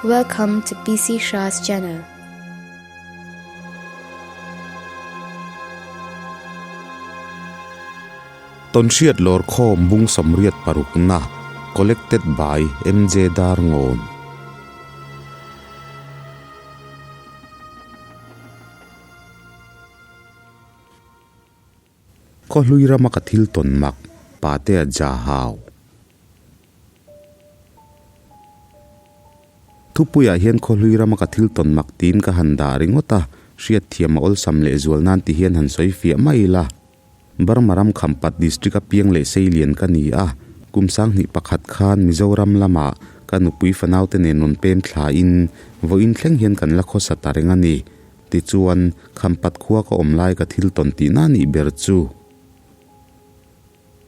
Welcome to PC Shah's channel. Tawnhriat lawrkhawm bung 86 na Collected by MJ Darngawn. Khawhlui rama ka thil tawn mak Patea ja hau. Thupuiah hian khawhlui rama ka thil tawn mak tiin ka han dah ringawt a, hriatthiam a awlsam lehzual nan ti hian han sawi fiah mai ila. Burma ram Khampat district a piang leh seilian ka ni a, kum 2001 khan Mizoram lamah ka nupui fanaute nen rawn pem thlain vawiin thleng hian kan la khawsa ta reng a ni. Tichuan, Khampat khua ka awm lai ka thil tawn tihna nih ber chu.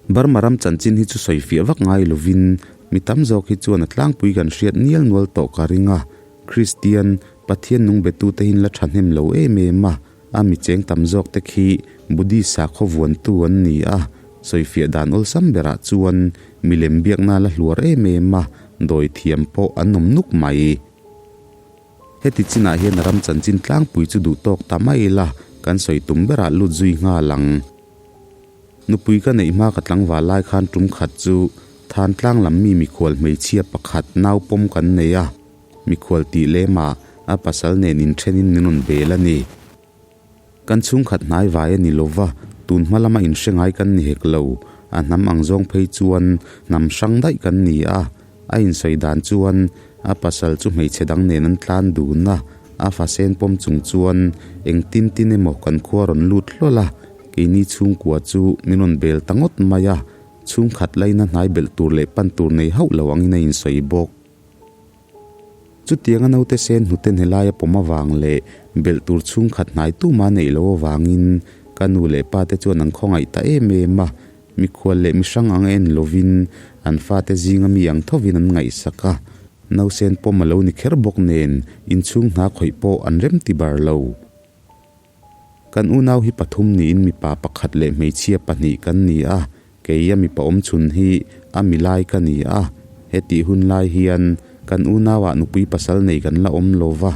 Burma ram chanchin hi chu sawi fiah vak ngai lovin mi tam zawk hi chuan a tlangpui kan hriat nial nual tawh ka ring a, Kristian, Pathian nung betute hin la thahnem lo em em a, A mi cheng tam zawk te khi Buddhist sakhaw vuantu an ni a, sawifiah dan awlsam berah chuan milem biakna la hluar em em a, dawi thiam pawh an awm nuk mai. Heti chinah hian a ram chanchin tlangpui chu duh tawk ta mai ila, kan sawi tum berah lut zui nghal ang. Nupui ka neih hma ka tlangval lai khan tum khat chu Thantlang lam mi mikhual hmeichhia pakhat nau pawm kan nei a. Mikhual tih lemah a pasal nen inthenin min rawn bel a ni. Kan chhungkhat hnai vai a ni lova, tun hma lama inhre ngai kan ni hek lo. A hnam ang zawng phei chuan hnam hrang daih kan ni a. A insawi dan chuan a pasal chu hmeichhe dang nen an tlan dun a, a fasen pawm chung chuan engtin tin emaw kan khua rawn lut hlawl a, keini chhungkua chu min rawn bel ta ngawt mai a, chhungkhat laina hnai belh tur leh pan tur nei hauh lo angin a insawi bawk. Chutianga naute sen hnuten helaia pawm avang leh belh tur chhungkhat hnai tuma neih loh avangin ka nu leh pa te chuan an khawngaih ta em em a, mikhual leh mihrang ang en lovin an fate zinga mi ang thovin an ngaihsak a, nausen pawm a lo ni kher bawk nen inchhung hna khawih pawh an rem ti bar lo. Kan unau hi pathum niin mipa pakhat leh hmeichhia pahnih kan ni a, kei a mipa awmchhun hi a milai ka ni a, hetih hun lai hian kan unauah nupui pasal nei kan la awm lo va,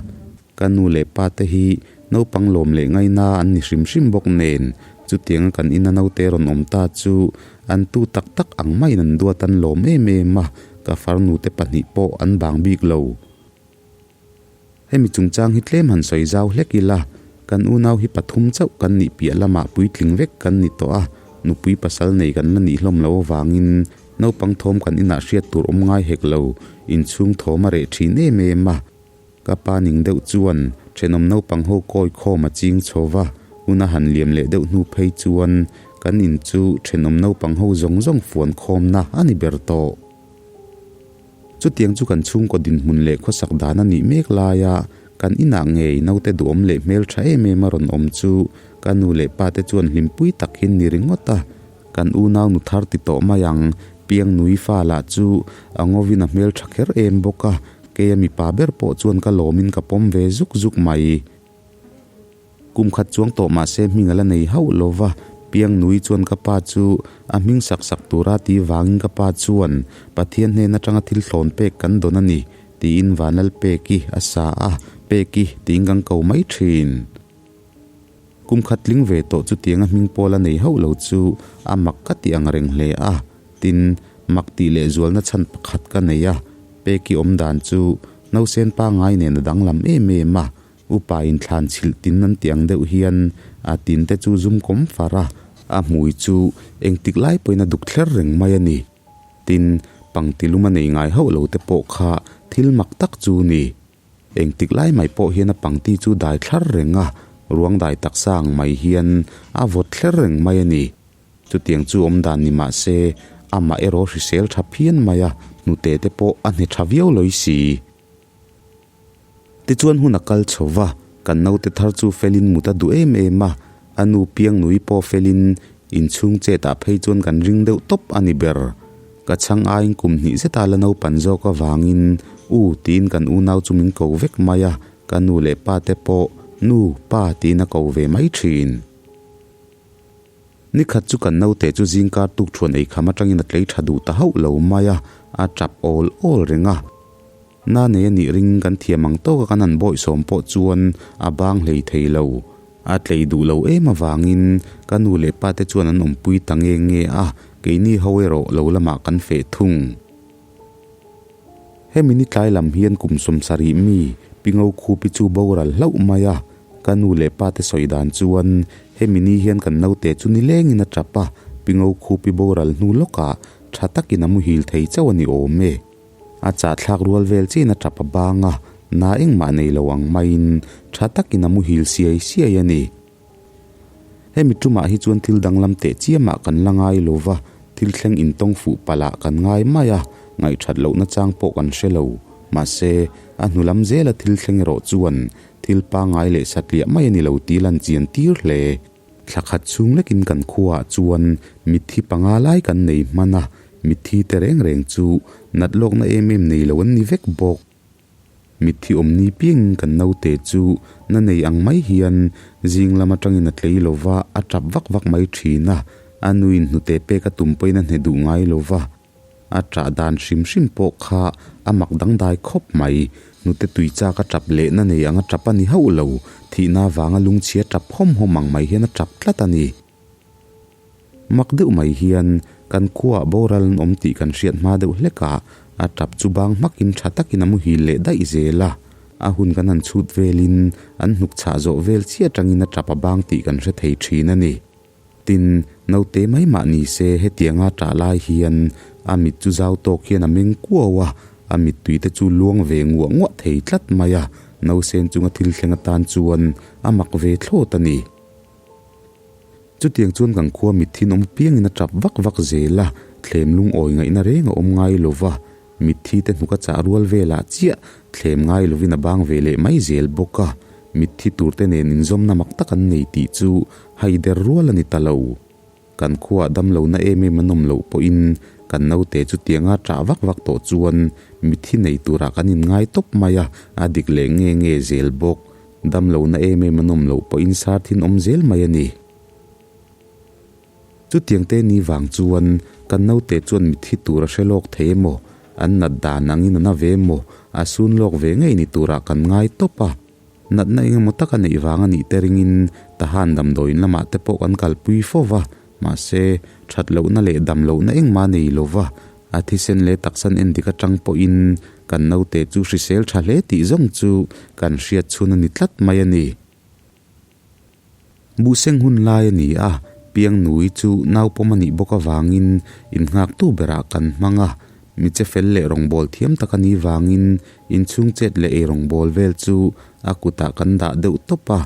ka nu leh pa te hi naupang lawm leh ngaina an ni hrim hrim bawk nen, chutianga kan ina naute rawn awm ta chu an tu tak tak ang maiin an duat an lawm em em a, ka farnu te pahnih pawh an bang bik lo. Hemi chungchang hi tlem han sawi zau hlek ila, kan unau hi pathum chauh kan nih piah lamah puitling vek kan ni tawh a, nupui pasal nei kan la nih hlawm lo avangin naupang thawm kan inah hriat tur awm ngai hek lo, inchhung thawm a reh thin em em a. Ka pa ning deuh chuan thenawm naupang ho kawi khawm a ching chho va, hun a han liam leh deuh hnu phei chuan kan in chu thenawm naupang ho zawng zawng fuan khawmna a ni ber tawh. Chutiang chu kan chhungkaw dinhmun leh khawsak dan a nih mek laia kan inah ngei naute duhawm leh hmeltha em em a rawn awm chu ka nu leh pa te chuan hlimpui tak hi ni ringawt a, kan unau nu thar ti tawh mai ang, piang nui fa lah chu a ngawin a hmeltha kher em bawk a, keia mipa ber pawh chuan ka lawmin ka pawm ve zuk zuk mai. Kum khat chuang tawh mah se hming a la nei hauh lo va, piang nui chuan ka pa chu a hming sak sak tura ti vangin ka pa chuan Pathian hnen atanga thil thlawn pek kan dawn a ni tiin Vanlal Peki a sa a, Peki tiin kan ko mai thin. Kum khat tling ve tawh chutianga hming pawl a nei hauh lo chu a mak ka ti ang reng hle a, tin mak tih leh zualna chhan pakhat ka nei a, Peki awm dan chu nausen pangai nen a danglam em em a, Upa inthlan chhilh tin an tih ang deuh hian a tin te chu zum kawm far a, a hmui chu engtik lai pawhin a duk thler reng mai a ni. Tin, pangti lum a nei ngai hauh lo te pawh kha thil mak tak chu ni. Engtik lai mai pawh hian a pangti chu dai thlar reng a, ruang dai taksa ang mai hian a vawt thler reng mai a ni. Chutiang chu awm dan ni mah se, amah erawh hrisel tha phian mai a, hnute te pawh a hne tha viau lawih si. Tichuan hun a kal chho va, kan naute thar chu felin mut a duh em em a, a nu piang nui pawh felin inchhung chet ah phei chuan kan ring deuh tawp a ni ber. Ka chhang aiin kum hnih zeta la naupan zawk avangin u tiin kan unau chu min ko vek mai a, ka nu leh pa te pawh nu, pa tiin a ko ve mai thin. Nikhat chu kan naute chu zingkar tuk thuan eikham atangin a tlei tha duh ta hauh lo mai a, a tap awl awl reng a. Na nei a nih ring kan thiam ang tawka kan han bawihsawm pawh chuan a bang hlei thei lo. A tlei duh lo em avangin ka nu leh pa te chuan an awmpui ta nge nge a, keini ho erawh lo lamah kan feh thung. Hemi ni tlai lam hian kum 70 mi Pingo Khupi chu boral hlauh mai a, ka nu leh pa te sawi dan chuan hemi ni hian kan naute chu nilengin a tap a, Pingo Khupi boral hnu lawkah tha takin a muhil thei chauh a ni awm e. A chahthlak rual vel chiin a tap a bang a, na engmah nei lo ang maiin tha takin a muhil siai siai a ni. Hemi tumah hi chuan thil danglam teh chiamah kan la ngai lo va, thil thleng intawng fuh palh ah kan ngai mai a, ngaihthat lohna chang pawh kan hre lo. Mahse, a hnu lam zela thil thleng erawh chuan thil pangngai leh satliah mai a ni lo tih lan chian tir hle. Thla khat chhung lekin kan khuaah chuan mitthi panga lai kan nei hman a, mitthi te reng reng chu nat lawkna em em nei lo an ni vek bawk. Mitthi awm ni piangin kan naute chu na nei ang mai hian zing lam atangin a tlei lo va, a tap vak vak mai thin a, a nuin hnute pek a tum pawhin a hne duh ngai lo va. A ṭah dan hrim hrim pawh kha a mak dangdai khawp mai. Hnute tui chak a ṭap leh na nei ang a ṭap a ni hauh lo, thihna vanga lungchhia ṭap hawm hawm ang mai hian a ṭap tlat a ni. Mak deuh mai hian kan khuaah boral an awm tih kan hriat hma deuh hlek a, a ṭap chu bang hmakin ṭha takin a muhil leh daih zel a. A hun kan han chhut velin an hnuk chhah zawh vel chiah aṭangin a ṭap a bang tih kan hre thei ṭhin a ni. Tin, naute mai mah ni se hetianga ṭah lai hian a mit chu zau tawk hian a meng kuau a, a mittui te chu luang ve nguah nguah thei tlat mai a, nausen chunga thil thleng atan chuan a mak ve thlawt a ni. Chutiang chuan kan khua mitthi nawm apiangin a ṭap vak vak zel a, thlem lungawi ngaihna reng a awm ngai lo va, mitthi te hnuk a chah rual velah chiah thlem ngai lovin a bang ve leh mai zel bawk a, mitthi turte nen inzawmna mak tak an nei tih chu haider rual a ni ta lo. Kan khuaah damlohna em em an awm loh pawhin kan naute chutianga ṭah vak vak tawh chuan mitthi nei turah kan inngai tawp mai a, a dik leh nge nge zel bawk. Damlohna em em an awm loh pawhin sar thin awm zel mai a ni. Chutiang te ni vang chuan kan naute chuan mitthi tur a hre lawk thei emaw, an nat dan angin a na ve emaw, a sun lawk ve ngei ni turah kan ngai tawp a. Natna eng emaw taka neih vang a nih te ringin Tahan damdawiin lamah te pawh kan kalpui fo va, mahse, that lohna leh dam lohna engmah nei lo va, a thisen leh taksan endik atang pawhin kan naute chu hrisel tha hle tih zawng chu kan hriat chhun a ni tlat mai a ni. Buhseng hun lai a ni a, Piangnui chu naupawm a nih bawk avangin innghaktu berah kan hmang a, mi che fel leh rawngbâwl thiam tak a nih vangin inchhung chet leh ei rawngbâwl vel chu a kutah kan dah deuh tawp a,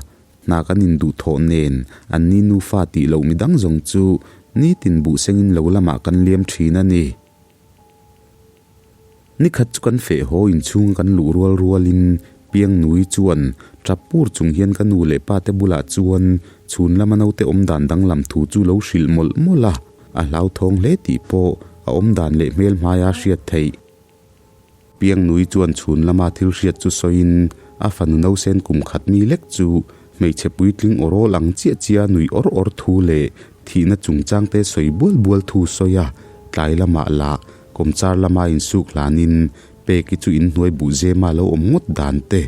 hna kan induhthawh nen an ni nufa tih loh midang zawng chu nitin buhsengin lo lamah kan liam thin a ni. Ni khat chu kan feh haw inchhunga kan luh rual rualin Piangnui chuan tap pur chung hian ka nu leh pa te bulah chuan chhun lama naute awmdan danglam thu chu lo hrilh mawlh mawlh a, a hlauthawng hle tih pawh a awmdan leh hmel hmaia hriat theih. Piangnui chuan chhun lama thil hriat chu sawiin a fanu nausen kum khat mi lek chu hmeichhe puitling awrawl ang chiah chiah nui awr awr thu leh thihna chungchangte sawi bual bual thu sawi a, tlai lamah lah kawmchar lama insuk hlanin Peki chu inhnuai buh zema lo awm ngawt dan te,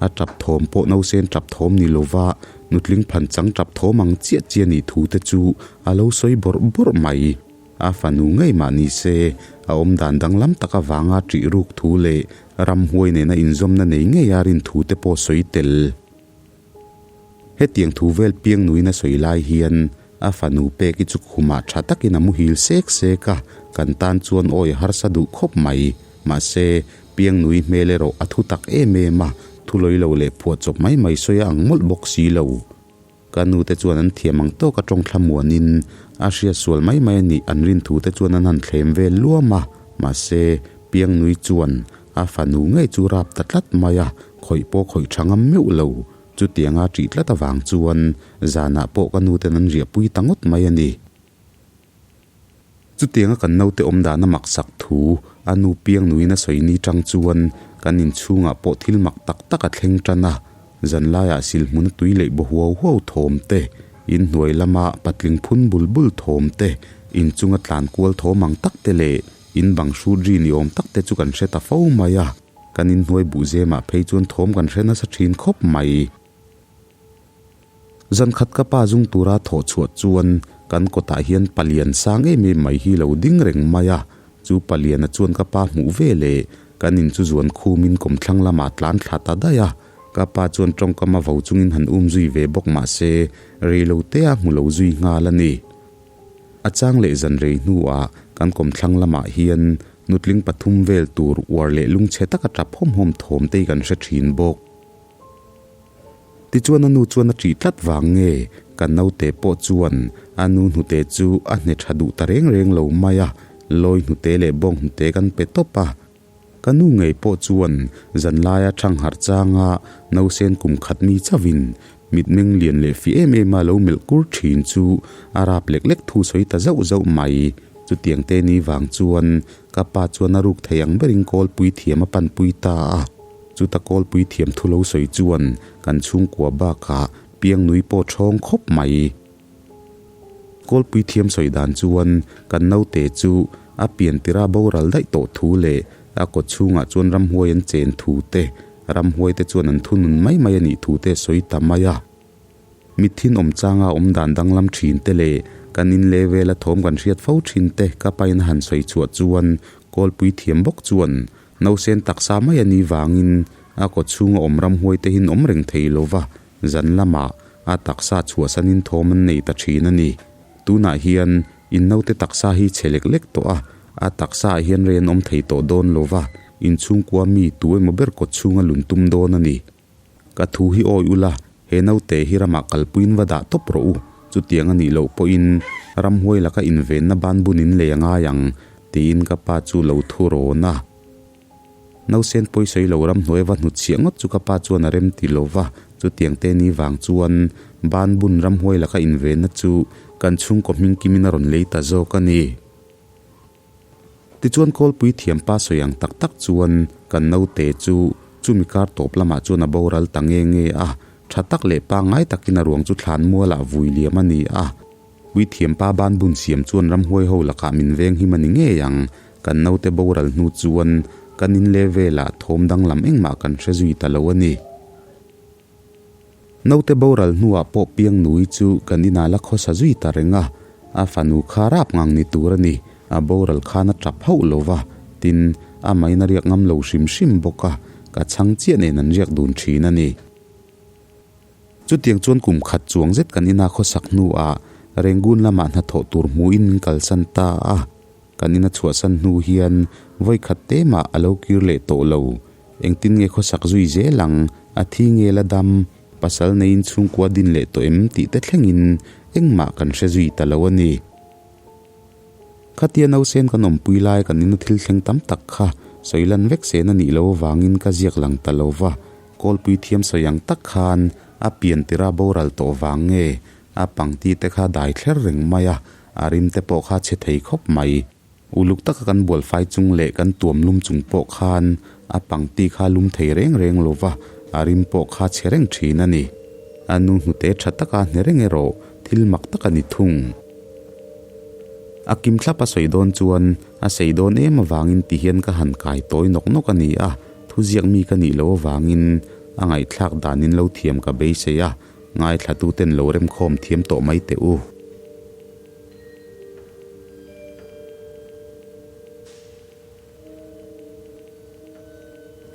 a tap thawm pawh nausen tap thawm ni lova nutling phan chang tap thawm ang chiah chiah nih thu te chu a lo sawi bawrh bawrh mai. A fanu ngei mah ni se, a awmdan danglam tak avanga ṭih ruk thu leh ramhuai nena inzawmna nei ngei a rin thu te pawh sawi tel. Hetiang thu vel piang nuin a sawi lai hian a fanu pek hi chu khumah tha takin a muhil sek sek a, kan tan chuan awi a harsa duh khawp mai. Mahse, piang nui hmel erawh a thu tak em em a, thu lawi lo leh phuah chawp mai mai sawi a ang mawlh bawk si lo. Ka nu te chuan an thiam ang tawk a tawng thlamuanin a hriat sual mai mai a nih an rin thu te chuan an han thlem vel luam a, mahse, piang nui chuan a fanu ngei chu rap ta tlat mai a, khawih pawh khawih tha ngam meuh lo. Chutianga ṭih tlat avang chuan zanah pawh ka nu ten an riahpui ta ngawt mai a ni. Chutianga kan naute awm dana mak sak thu a nu piang nuin a sawi ni chang chuan kan inchhungah pawh thil mak tak tak a thleng tan a, zanlaiah silhmun a tui leih baw huau huau thawm te, inhnuai lama patling phun bul bul thawm te, inchunga tlan kual thawm ang tak te leh in bang hrut ri ni awm tak te chu kan hre ta fo mai a. Kan inhnuai buh zemah phei chuan thawm kan hre nasa thin khawp mai. Zan khat ka pa zung tura thawh chhuah chuan kan kawtah hian palian sang em em mai hi lo ding reng mai a. Chu paliana chuan ka pa hmuh ve leh kan in chu zuan khumin kawmthlang lamah tlan thla ta daih a. Ka pa chuan tawngkam a vo chungin han um zui ve bawk mah se rei lo te a hmu lo zui nghal a ni. A chang leh zan rei hnuah kan kawmthlang lamah hian nutling pathum vel tur uar leh lungchhe taka tap hawm hawm thawm te hi kan hre thin bawk. Tichuan a nu chuan a ṭih tlat vang nge kan naute pawh chuan a nu hnute chu a hne ṭha duh ta reng reng lo mai a, lawi hnute leh bawng hnute kan pe tawp a. Ka nu ngei pawh chuan zanlaia thangharh changa nausen kum khat mi chauhin mitmeng lian leh fih em em a lo melh kur thin chu a rap lek lek thu sawi ta zauh zauh mai. Chutiang te ni vang chuan ka pa chuan a ruk thei ang berin kawlpui thiam a panpui ta a. Chuta kawlpui thiam thu lo sawi chuan kan chhungkua bakah piangnui pawh thawng khawp mai. Kawlpui thiam sawi dan chuan kan naute chu a pian tira boral daih tawh thu leh a kaw chhungah chuan ramhuai an chen thu te, ramhuai te chuan an thunun mai mai a nih thu te sawi ta mai a. Mithin awm changa awm dan danglam thin te leh kan in leh vela thawm kan hriat fo thin te ka pain a han sawi chhuah chuan Kawlpui thiam bawk chuan nausen taksa mai a nih vangin a kaw chhunga awm ramhuai te hin awm reng thei lova Zan lamah a taksa chhuahsanin thawm an nei ta thin a ni. Tunah hian in naute taksa hi chhe lek lek tawh a, a taksaah hian rei an awm thei tawh dawn lo va, inchhungkua mi tu emaw ber kawt chhunga lun tum dawn a ni. Ka thu hi awi ula, he naute hi ramah kalpuiin va dah tawp rawh u, chutiang a nih loh pawhin ramhuai laka invenna banbun in lei a ngai ang, tiin ka pa chu lo thu rawn a. Nausen pawisawi lo ramhnuai va hnutchhiah ngawt chu ka pa chuan a rem ti lo va, chutiang te ni vang chuan ban bun ramhuai laka invenna chu kan chhungkaw hming kimin a rawn lei ta zawk a ni. Tichuan Kawlpui thiampa sawi ang tak tak chuan kan naute chu chumi kar tawp lamah chuan a boral ta nge nge a, tha tak leh pangngai takin a ruang chu thlan mualah vui liam a ni a. Puithiampa ban bun siam chuan ramhuai ho lakah min veng him a ni ngei ang. Kan naute boral hnu chuan kan in leh velah thawm danglam engmah kan hre zui ta lo a ni. Naute boral hnuah pawh piang nui chu kan inah la khawsa zui ta reng a, a fanu kha rap ngang ni tur a ni. A boral khan a tap hauh lo va, tin, a main a riak ngam lo hrim hrim bawk a, ka chhang chiah nen an riak dun thin a ni. Chutiang chuan kum khat chuang zet kan ina khawsak hnuah Rangoon lamah hnathawh tur hmuhin min kalsan ta a. Kan ina chhuahsan hnu hian vawi khat te mah a lo kir leh tawh lo. Engtin nge khawsak zui zel ang, a thi nge la dam, pasal neiin chhungkua din leh tawh em tih te thlengin engmah kan hre zui ta lo a ni. Khatia nausen kan awmpui lai kan ina thil thleng tam tak kha sawi lan vek sen a nih loh avangin ka ziak lang ta lo va. Kawlpui thiam sawi ang tak khan a pian tira boral tawh vang nge a pangti te kha dai thler reng mai a, a rim te pawh kha chhe thei khawp mai. Uluk taka kan bualfai chung leh kan tuam lum chung pawh khan a pangti kha lum thei reng reng lo va, a rim pawh kha chhe reng thin a ni. A nu hnute tha taka hne reng erawh thil mak tak a ni thung. A kim thlap a sawi dawn chuan a sei dawn em avangin ti hian ka han kai tawi nawk nawk a ni a, Thuziak mi ka nih loh avangin a ngaihthlak danin lo thiam ka beisei a, ngaithlatuten lo remkhawm thiam tawh mai teh u.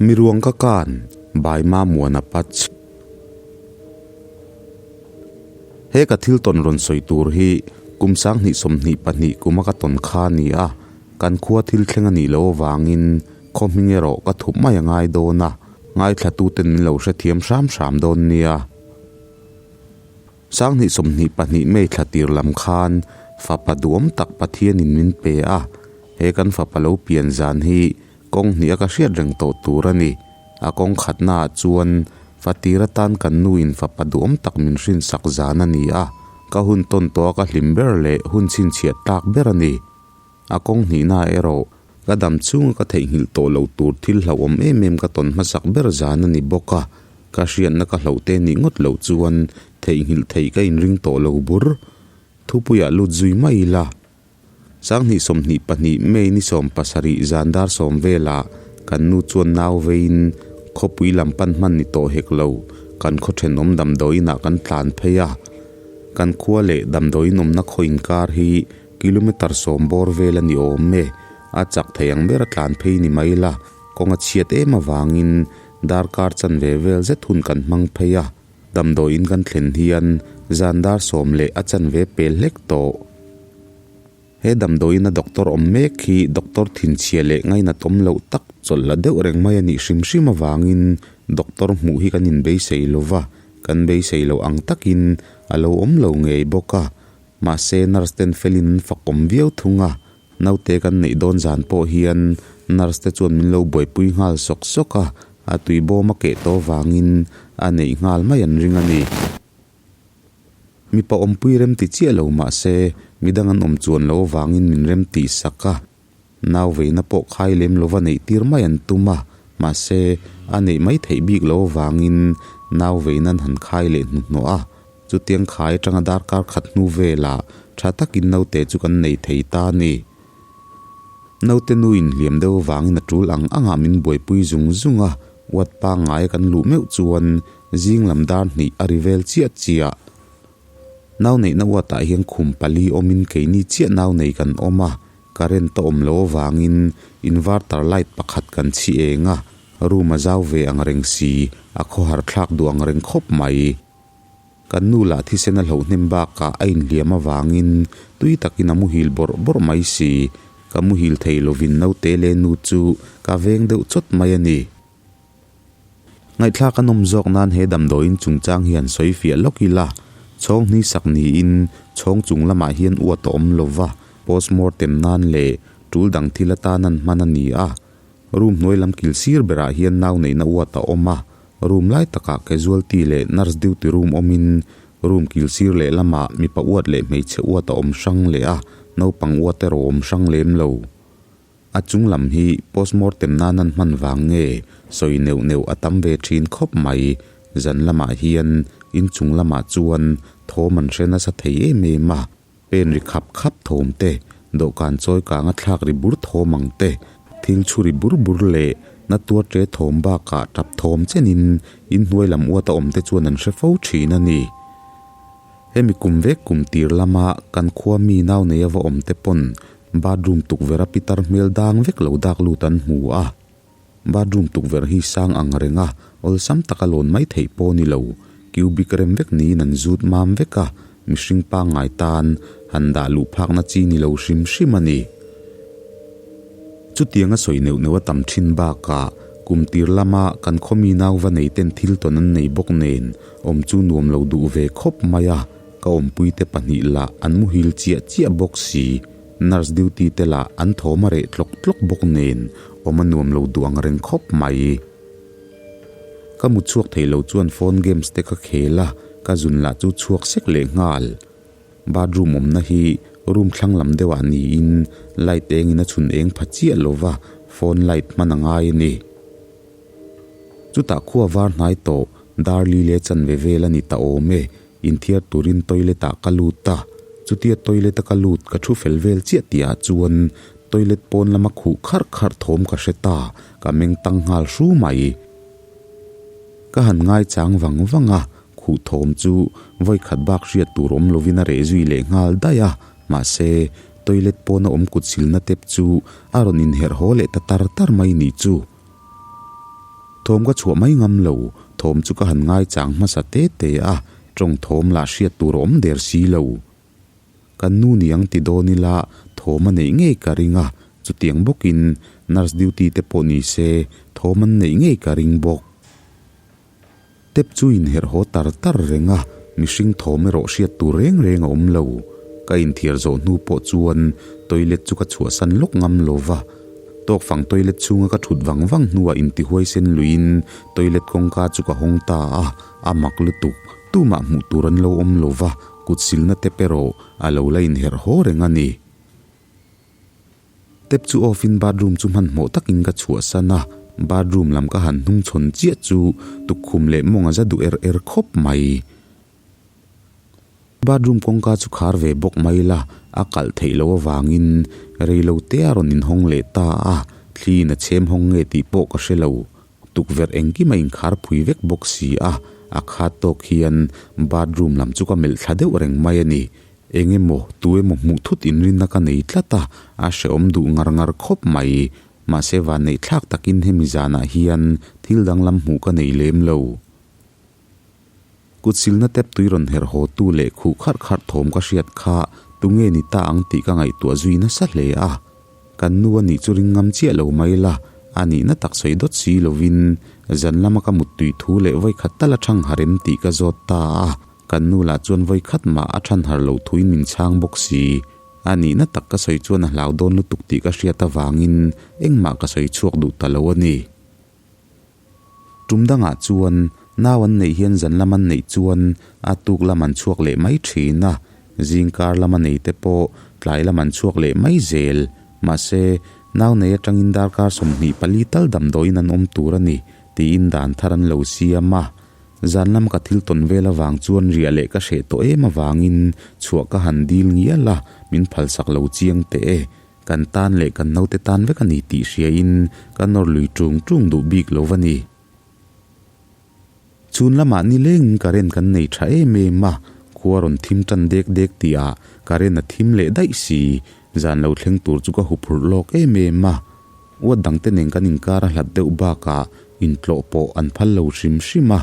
Miruang ka kan, Bai Ma Muana Patch. He ka thil tawn rawn sawi tur hi kum 2022 kuma ka tawn kha a ni a, kan khua thil thleng a nih loh avangin Khaw hming erawh ka thup mai a ngai dawn a, ngaithlatuten min lo hrethiam hram hram dawn nia. 2022 May thla tir lam khan fapa duam tak Pathianin min pe a, he kan fapa lo pian zan hi kawng hnih a ka hriat reng tawh tur a ni. A kawng khatnaah chuan fatir atan kan nuin fapa duam tak min hrinsak zan a ni a, ka hun tawn tawha ka hlim ber leh hun chhinchhiah tlak ber a ni. A kawng hnihnaah erawh ka dam chhunga ka theihnghilh tawh lo tur thil hlauhawm em em ka tawn hmasak ber zan a ni bawk a, ka hriatna ka hlauh te nih ngawt loh chuan theihnghilh theih ka inring tawh lo bur. Thupuiah lut zui mai ila. 2022 May ni 70 zan dar sawm velah. Kan nu chuan nau veiin khawpui lam pan hman ni tawh hek lo, kan khaw thenawm damdawiinah kan tlan phei a. Kan khua leh damdawiin awmna khaw inkar hi kilometre sawm bawr vel a ni awm e. A chak thei ang ber a tlan phei ni mai la, kawng a chhiat em avangin darkar chanve vel zet hun kan hmang phei a. Damdawiin kan thlen hian zan dar sawm leh a chanve pel hlek tawh. He damdawiina doctor awm mek hi doctor thinchhia leh ngainat awm loh tak chawlh la deuh reng mai a nih hrim hrim avangin doctor hmuh hi kan inbeisei lo va, kan beisei loh ang takin a lo awm lo ngei bawk a. Mahse nurse ten felin an fak awm viau thung a, naute kan neih dawn zan pawh hian nurse te chuan min lo buaipui nghal sawk sawk a, a tui bawm a keh tawh avangin a neih nghal mai an ring a ni. Mipa awmpui rem ti chiah lo mah se, midang an awm chuan lo avangin min rem tih sak a. Nau veina pawh khai lem lova neih tir mai an tum a, mahse, a neih mai theih bik lo avangin nau veina an han khai leh hnuhnawh a. Chutiang khai atanga darkar khat hnu velah tha takin naute chu kan nei thei ta a ni. Naute nu inhliam deuh avangin a tul ang angah min buaipui zung zung a, uat pangngai a kan luh meuh chuan Zing lam dar hnih a ri vel chiah chiah. Nau neihna uatah hian khum pali awmin keini chiah nau nei kan awm a, current a awm lo avangin inverter light pakhat kan chhi eng a, room a zau ve ang reng si, a khawhar thlak duh ang reng khawp mai. Kan nu lah thisen a hloh hnem bakah a inhliam avangin tui takin a muhil bawrh bawrh mai si, ka muhil thei lovin naute leh nu chu ka veng deuh chawt mai a ni. Ngaihthlak a nawm zawk nan he damdawiin chungchang hi han sawi fiah lawk ila, chhawng hni sak niin chhawng chung lamah hian uat a awm lo va, postmortem nan leh tul dang thil atan an hman a ni a. Room hnuai lam kil sir berah hian nau neihna uat a awm a, room lai takah casualty leh nurse duty room awmin room kil sir leh lamah mipa uat leh hmeichhe uat a awm hrang leh a, naupang uat erawh a awm hrang lem lo. A chung lam hi postmortem nan an hman vang nge sawi neuh neuh a tam ve thin khawp mai. Zan lamah hian inchung lamah chuan thawm an hre nasa thei em em a, pen ri khap khap thawm te, dawhkan chawi kanga thlak ri bur thawm ang te, thil chhu ri bur bur leh na tuar ṭe thawm bakah tap thawm chenin inhnuai lam uata awm te chuan an hre fo thin a ni. Hemi kum vek kum tir lama kan khua mi nau nei ava awm te pawn bathroom tukverh a pitar hmel dang vek lo dak lut an hmu a. Bathroom tukverh hi sang ang reng a, awlsam taka lawn mai theih pawh ni lo, cubic rem vek niin an zut mam vek a, mihring pangngai tan han dah luh phakna chi ni lo hrim hrim a ni. Chutianga sawi neuh neuh a tam thin bakah kum tir lama kan khawmi nauva nei ten thil tawn an nei bawk nen awm chu nuam lo duh ve khawp mai a, ka awmpuite pahnih lah an muhil chiah chiah bawk si, nurse duty te lah an thawm a reh tlawk tlawk bawk nen awm a nuam lo duh ang reng khawp mai. Ka mu chhuak thei lo chuan phone games te ka khel a, ka zun lah chu chhuak sek leh nghal. Bathroom awmna hi room thlang lam deuhah niin light engin a chhun eng pha chiah lova phone light hman a ngai a ni. Chutah khua var hnai tawh dar li leh chanve vel a ni ta awm e, inthiar turin toilet ah ka lut a, chutia toilet a ka lut ka thu fel vel chiah tih ah chuan toilet pawn lama khuh kharh kharh thawm ka hre ta, ka meng tang nghal hru mai. Ka han ngaichang vang vang a, khuh thawm chu vawi khat bak hriat tur awm lovin a reh zui leh nghal daih a, mahse toilet pawna awm kut silna tep chu a rawn inherh haw leh ta tar tar mai nih chu. Thawm ka chhuah mai ngam lo, thawm chu ka han ngaichang hmasa te te a, tawng thawm lah hriat tur a awm der si lo. Kan nu niang ti dawn ila thawm a neih ngei ka ring a, chutiang bawkin nurse duty te pawh ni se thawm an neih ngei ka ring bawk. Tep chu inherh haw tar tar reng a, mihring thawm erawh hriat tur reng reng a awm lo. Ka inthiar zawh hnu pawh chuan toilet chu ka chhuahsan lawk ngam lo va, tawkfang toilet chhunga ka thut vang vang hnuah intihuaisen luiin toilet kawngka chu ka hawng ta a, a mak lutuk. Tumah hmuh tur an lo awm lo va, kut silna tep erawh a lo la inherh haw reng a ni. Tep chu off in bathroom chu hmanhmawh takin ka chhuahsan a, bathroom lam ka han hnungchhawn chiah chu tukkhum leh mawng a za duh er er khawp mai. Bathroom kawngka chu khar ve bawk mai la, a kalh theih loh avangin reilote a rawn inhawng leh ta a. Thli in a chhem hawng nge tih pawh ka hre lo. Tukverh engkim a inkhar phui vek bawk si a, a khat tawk hian bathroom lam chu ka melh thla deuh reng mai a ni. Eng emaw, tu emaw hmuh thut inrinna ka nei tlat a, a hrehawm duh ngar ngar khawp mai. Mahse vanneih thlak takin hemi zanah hian thil danglam hmuh ka nei lem lo. Kut silna tep tui rawn herh haw tu leh khuh kharh kharh thawm ka hriat kha tunge ni ta ang tih ka ngaihtuah zui nasa hle a. Kan nu a nih chu ring ngam chiah lo mai la, a nihna tak sawi dawt si lovin zan lama ka muttui thu leh vawikhat tal a thang harh em tih ka zawt ta a. Kan nu lah chuan vawikhat mah a than harh lo thuin min chhang bawk si. A nihna tak ka sawi chuan a hlau dawn lutuk tih ka hriat avangin engmah ka sawi chhuak duh ta lo a ni. Tum dangah chuan nau an neih hian zan lam an neih chuan a tuk lam an chhuak leh mai thin a, zingkar lama nei te pawh tlai lam an chhuak leh mai zel. Mahse, nau nei atangin darkar 24 tal damdawiin an awm tur a ni tiin dan thar an lo siam a. Zan lam ka thil tawn vel avang chuan riah leh ka hreh tawh em avangin chhuah ka han dil ngial a, min phalsak lo chiang teh e. Kan tan leh kan naute tan vek a ni tih hriain ka nawr lui ṭung ṭung duh bik lo va ni. Chhun lamah nilengin current kan nei ṭha em em a, khua rawn thim ṭan dek dek tihah current a thim leh daih si. Zan lo thleng tur chu ka huphurh lawk em em a. Uat dangte nen kan inkar a hlat deuh bakah intlawh pawh an phal lo hrim hrim a.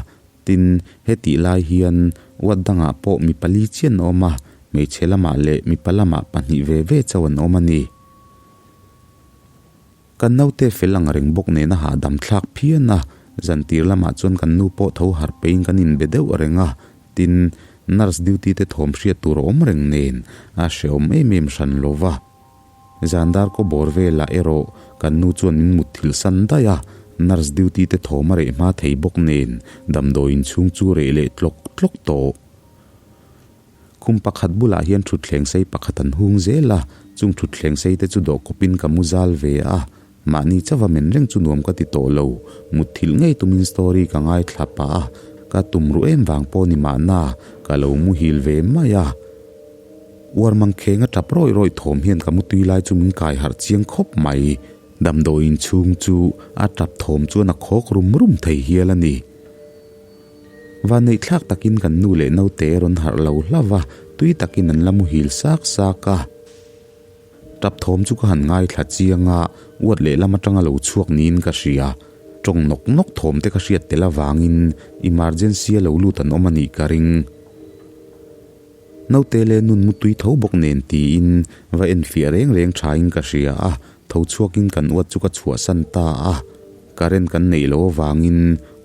Tin, hetih lai hian uat dangah pawh mi pali chian a awm a, hmeichhe lamah leh mipa lamah pahnih ve ve chauh an awm a ni. Kan naute fel ang reng bawk nena hahdam thlak phian a, zantir lamah chuan kan nu pawh tho harh peiin kan inbe deuh reng a, tin, nurse duty te thawm hriat tur a awm reng nen a hrehawm em em hran lo va. Zan dar kaw bawr velah erawh kan nu chuan min mutthilh san daih a, nurse duty te thawm a reh hma thei bawk nen damdawiin chhung chu reh leh tlawk tlawk tawh. Khum pakhat bulah hian thutthleng sei pakhat an hung zel a, chung thutthleng sei te chu dawh kawpin ka mu zal ve a, mahni chauha men reng chu nuam ka ti tawh lo, mutthilh ngei tumin story ka ngaithla pah a, ka tum ruh em vang pawh ni mahna ka lo muhil ve mai a. Uar mangkheng a tap rawih rawih thawm hian ka mutui lai chu min kai harh chiang khawp mai. Damdawiin chhung chu a tap thawm chuan a khawk rum rum thei hial a ni. Vanneih thlak takin kan nu leh naute rawn harh lo hlauh va, tui takin an la muhil sak sak a. Tap thawm chu ka han ngaithla chiang a, uat lehlam atanga lo chhuak niin ka hria. Tawng nawk nawk thawm te ka hriat tel avangin emergency a lo lut an awm a nih ka ring. Naute leh nun mutui tho bawk nen tiin va enfiah reng reng thain ka hria a, tho chhuakin kan uat chu ka chhuahsan ta a. Current kan neih loh avangin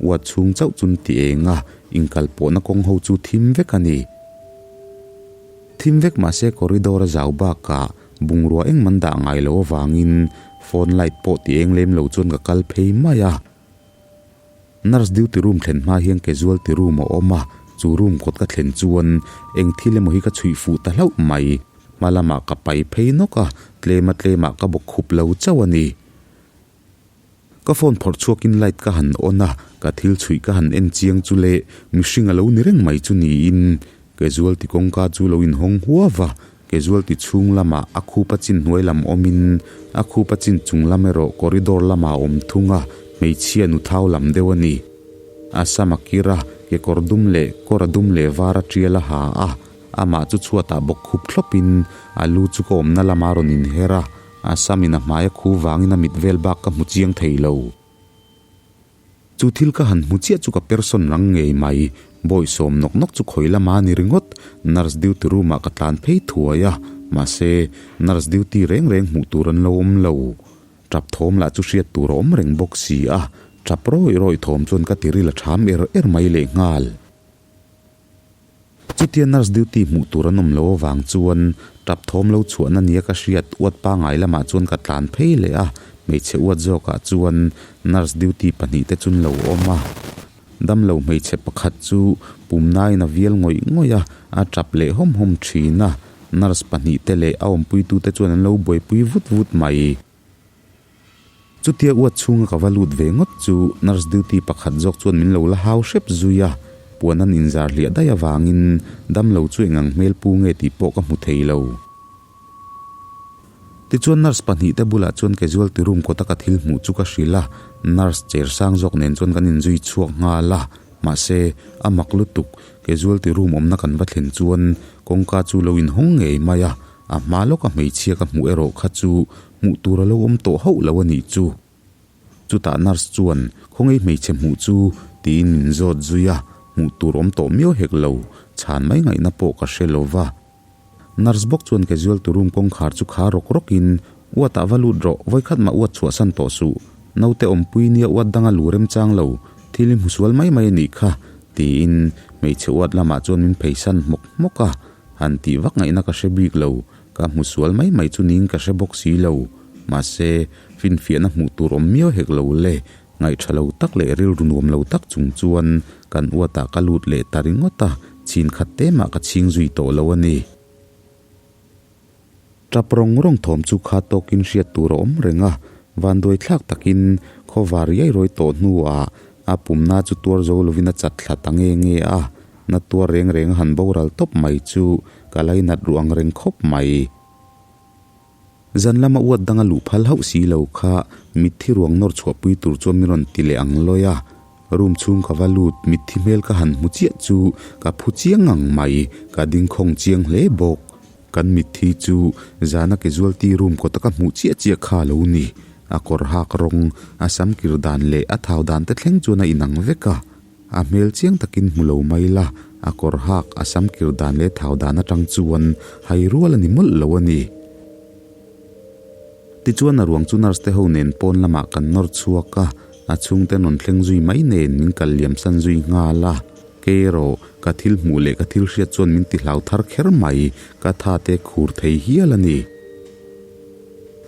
uat chhung chauh chun ti eng a, inkal pawhna kawng ho chu thim vek a ni. Thim vek mahse corridor a zau bakah bungrua engman dah ngai loh avangin phone light pawh ti eng lem lo chuan ka kal phei mai a. Nurse duty room thlen hma hian casualty room a awm a, chu room kawt ka thlen chuan eng thil emaw hi ka chhuih fuh ta hlauh mai. Hma lamah ka pai phei nawk a, tlema tlemah ka bawk khup lo chauh a ni. Ka phone phawrh chhuakin light ka han on a, ka thil chhuih ka han en chiang chu le mihring a lo ni reng mai chu niin casualty kawngka chu lo inhawng huau a, Casualty chhung lamah a khupa chin hnuai lam awmin a khupa chin chung lam erawh corridor lamah a awm thung a, hmeichhia nu thau lam deuh a ni. A sam a kir a, kekawr dum leh kawr a dum leh var a tial a ha a, amah chu chhuatah bawk khup thlawpin a lu chu ka awmna lamah a rawn inher a, a samin a hmai a khu vangin a mit vel bak ka hmu chiang thei lo. Chu thil ka han hmu chiah chu ka person rang ngei mai. Bawi sawm nawk nawk chu khawi lama a ni ringawt. Nurse duty room ah ka tlan phei thuai a, mahse nurse duty reng reng hmuh tur an lo awm lo. Tap thawm lah chu hriat tur a awm reng bawk si a, tap rawih rawih thawm chuan ka tiril a ṭham er er mai lehnghal. Chutia nurse duty hmuh tur an awm lo avang chuan tap thawm lo chhuahna nia ka hriat uat pangai lamah chuan ka tlan phei leh a, hmeichhe uat zawkah chuan nurse duty pahnih te chun lo awm a. Damlo hmeichhe pakhat chu pumnain a vial ngawih ngawih a, a tap leh hawm hawm thin a, nurse pahnih te leh a awmpuitute chuan an lo buaipui vut vut mai. Chutia uat chhunga ka va lut ve ngawt chu nurse duty pakhat zawk chuan min lo la hau hrep zui a, puan an inzar hliah daih avangin damlo chu eng ang hmel pu nge tih pawh ka hmu thei lo. Tichuan nurse pahnihte bulah chuan casualty room kawta ka thil hmuh chu ka hrilh a, nurse cher sang zawk nen chuan kan inzui chhuak nghal a. Mahse, a mak lutuk, casualty room awmna kan va thlen chuan kawngka chu lo inhawng ngei mai a, a hma lawka hmeichhia ka hmuh erawh kha chu hmuh tur a lo awm tawh hauh lo a nih chu. Chutah nurse chuan, Khawngaih hmeichhe hmuh chu? tiin min zawt zui a, hmuh tur awm tawh miau hek lo, chhan mai ngaihna pawh ka hre lo va. Nurse bawk chuan casualty room kawngkhar chu kha rawk rawkin, Uatah va lut rawh, vawikhat mah uat chhuahsan tawh suh. Naute awmpui nia uat danga lu remchang lo, thil i hmu sual mai mai a nih kha, tiin hmeichhe uat lamah chuan min pheisan hmawk hmawk a. Han tih vak ngaihna ka hre bik lo, ka hmu sual mai mai chu niin ka hre bawk si lo. Mahse, finfiahna hmuh tur awm miau hek lo le, Ngaihṭha lo tak leh rilru nuam lo tak chung chuan kan uatah ka lut leh ta ringawt a, chhin khat te mah ka chhing zui tawh lo a ni. Ṭap rawng rawng thawm chu kha tawkin hriat tur a awm reng a, vanduai thlak takin khawvar riai rawi tawh hnuah a pumna chu tuar zo lovin a chat thla ta nge nge a, na tuar reng reng a han boral tawp mai chu ka lainat ruh ang reng khawp mai. Zan lama uat danga luh phal hauh si lo kha mitthi ruang nawr chhuahpui tur chuan min rawn ti leh ang lawi a. Room chhung ka va lut, mitthi hmel ka han hmu chiah chu ka phu chiang ngang mai, ka ding khawng chiang hle bawk. Kan mitthi chu zana casualty room kawta ka hmuh chiah chiah kha a lo ni. A kawr hak rawng, a sam kir dan leh a thau dan te thleng chuan a inang vek a. A hmel chiang takin hmu lo mai la, a kawr hak a sam kir dan leh thau dan atang chuan hai rual a ni mawlh lo a ni. Tichuan a ruang chu nurse te ho nen pawn lamah kan nawr chhuak a, a chhungte rawn thleng zui mai nen min kal liam san zui nghal a. Kei erawh ka thil hmuh leh ka thil hriat chuan min ti hlau thar kher mai, ka tha te khur thei hial a ni.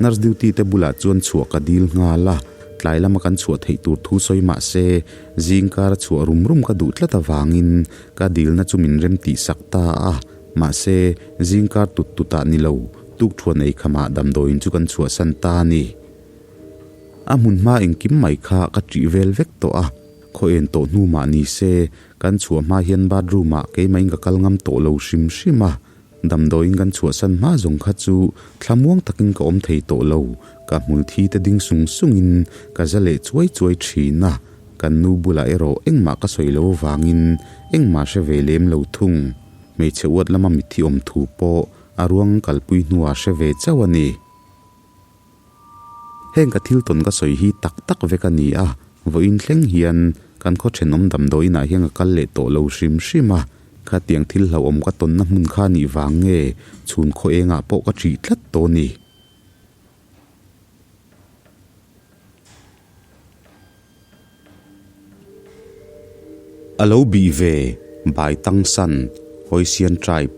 Nurse duty te bulah chuan chhuah ka dil nghal a, tlai lama kan chhuah theih tur thu sawi mah se, zing kara chhuah rum rum ka duh tlat avangin ka dilna chu min rem tih sak ta a, mahse, zing kar tut tutah ni lo, tukthuan ei khamah damdawiin chu kan chhuahsan ta a ni. A hmun hma engkim mai kha ka ṭih vel vek tawh a, khaw en tawh hnu mah ni se, kan chhuah hma hian bathroom ah keimah in ka kal ngam tawh lo hrim hrim a, Damdawiin kan chhuahsan hma zawng kha chu thlamuang takin ka awm thei tawh lo, ka hmul thi te ding sung sungin ka za leh chuai chuai thin a, kan nu bulah erawh engmah ka sawi lo avangin engmah hre ve lem lo thung. Hmeichhe uat lama mitthi awm thu pawh a ruang kalpui hnuah hre ve chauh a ni. Heng ka thil tawn ka sawi hi tak tak vek a ni a, vawiin thleng hian kan khaw thenawm damdawiinah hian ka kal leh tawh lo hrim hrim a, khatiang thil hlauhawm ka tawnna hmun kha nih vang nge chhun khaw engah pawh ka ṭih tlat tawh a ni. A lo bih ve, Bai Tang San, Hoisian Tribe.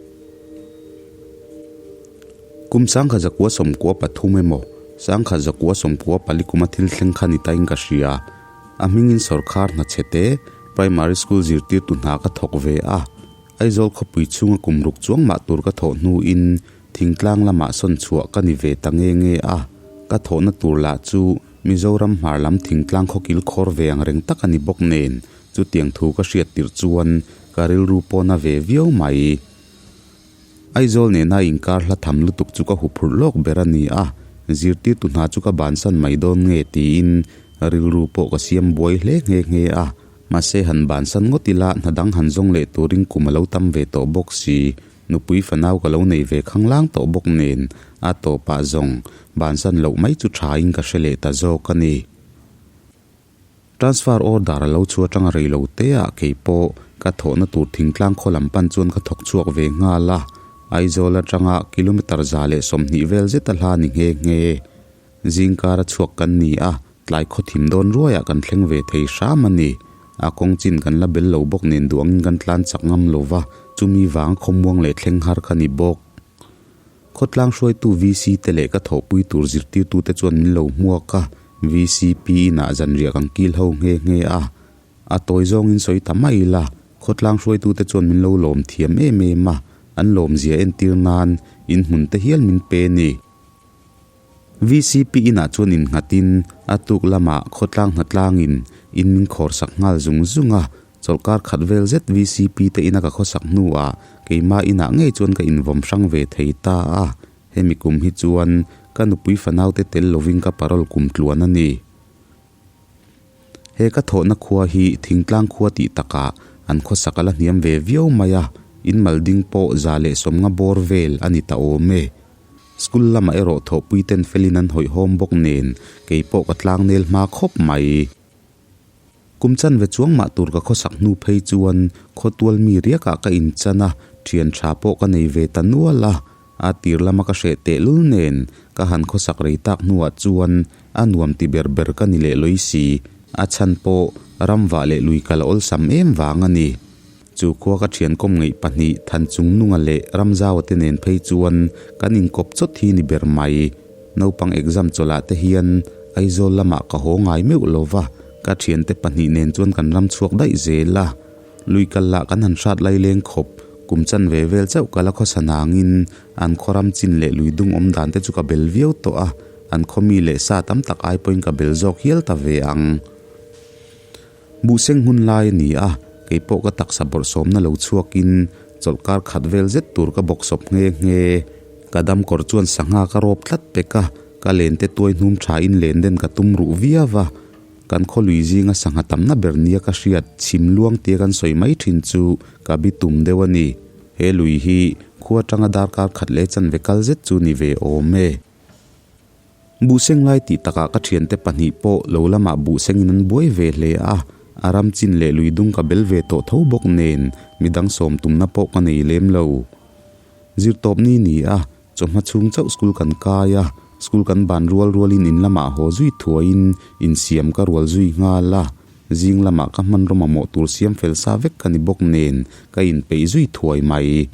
Kum 1993 emaw, 1994 kuma thil thleng kha ni tain ka hria. A hmingin sawrkhar hna chhete, Primary School zirtirtu hna ka thawk ve a. Aizawl khawpui chhunga kum ruk chuang mah tur ka thawh hnuin thingtlang lamah sawn chhuah ka ni ve ta nge nge a. Ka thawhna tur lah chu Mizoram hmar lam thingtlang khawkil khawr ve ang reng tak a ni bawk nen, chutiang thu ka hriat tirh chuan ka rilru pawn a ve viau mai. Aizawl nena inkar hla tham lutuk chu ka huphurh lawk ber a ni a, zirtirtu hna chu ka bansan mai dawn nge tiin rilru pawh ka siam buai hle nghe nghe a, mahse han bansan ngawt ila hna dang han zawng leh turin kum a lo tam ve tawh bawk si. Nupui fanau ka lo nei ve khanglang tawh bawk nen a tawpah zawng bansan loh mai chu thain ka hre leh ta zawk a ni. Transfer order a lo chhu atanga rei lo te ah kei pawh ka thawhna tur thingtlang khaw lam pan chuan ka thawk chhuak ve nghal a, Aizawl atanga kilometre 120 vel zet a hla ni nghe nghe. Zingkar a chhuak kan ni a, tlai khaw thim dawn ruaiah kan thleng ve thei hram a ni. A kawng chin kan la bel lo bawk nen duangin kan tlan chak ngam lo va, chumi vang khawmuang leh thleng har kha ni bawk. Khawtlang hruaitu VC te leh ka thawhpui tur zirtirtute chuan min lo hmuak a, VCP inah zanriah kan kil ho nghe nghe a. A tawi zawngin sawi ta mai ila, khawtlang hruaitute chuan min lo lawm thiam em em a, an lawmzia entir nan inhmun te hial min pe ni. VCP inah chuan innghatin a tuk lamah khawtlang hnatlangin in min khawr sak nghal zung zung a, chawlhkar khat vel zet VCP te ina ka khawsak hnuah keimah inah ngei chuan ka invawm hrang ve thei ta a, hemi kum hi chuan Ka nupui fanaute tel lovin ka parole kum tluan a ni. He ka thawhna khua hi thingtlang khua tih takah an khawsak a la hniam ve viau mai a, in malding pawh 150 bawr vel a ni ta awm e. School lamah erawh thawhpui ten felin an hawihhawm bawk nen kei pawh ka tlangnel hma khawp mai. Kum chanve chuang mah tur ka khawsak hnu phei chuan khawtual mi riakah ka inchan a, thian tha pawh ka nei ve ta nual a. A tir lama ka hreh tehlul nen ka han khawsak rei tak hnuah chuan a nuam ti ber ber ka ni leh lawi si. A chhan pawh ramvah leh lui kal a awlsam em vang a ni. Chu khua ka thiankawm ngeih pahnih Thanchungnunga leh Ramzaua te nen phei chuan kan inkawp chawt hi ni ber mai. Naupang exam chawlhah te hian Aizawl lamah ka haw ngai meuh lo va, ka thiante pahnih nen chuan kan ram chhuak daih zel a. Lui kal lah kan han hrat lai leng khawp, kum chanve vel chauh ka la khawsa nangin an khaw ram chin leh lui dung awm dan te chu ka bel viau tawh a, an khaw mi leh sa tam tak ai pawhin ka bel zawk hial ta ve ang. Buhseng hun lai a ni a, kei pawh ka taksa bawrhsawmna lo chhuakin chawlhkar khat vel zet tur ka bawksawp nghe nghe. Ka dam kawr chuan sangha ka rawp tlat pek a, ka lente tuai hnum thain len den ka tum ruh viau a. Kan khawlui zinga sangha tamna ber nia ka hriat chhim luang tia kan sawi mai thin chu ka bi tum deuh a ni. He lui hi khua atanga darkar khat leh chanve kal zet chu ni ve awm e. Buhseng lai tih takah ka thiante pahnih pawh lo lamah buhsengin an buai ve hle a, a ram chin leh lui dung ka bel ve tawh tho bawk nen midang sawm tumna pawh ka nei lem lo. Zirtawp ni ni a, chawhma chhung chauh school kan kai a, school kan ban rual rualin in lamah haw zui thuaiin insiam ka rual zui nghal a, zing lamah ka hmanraw mamawh tur siam fel sa vek ka ni bawk nen ka inpeih zui thuai mai.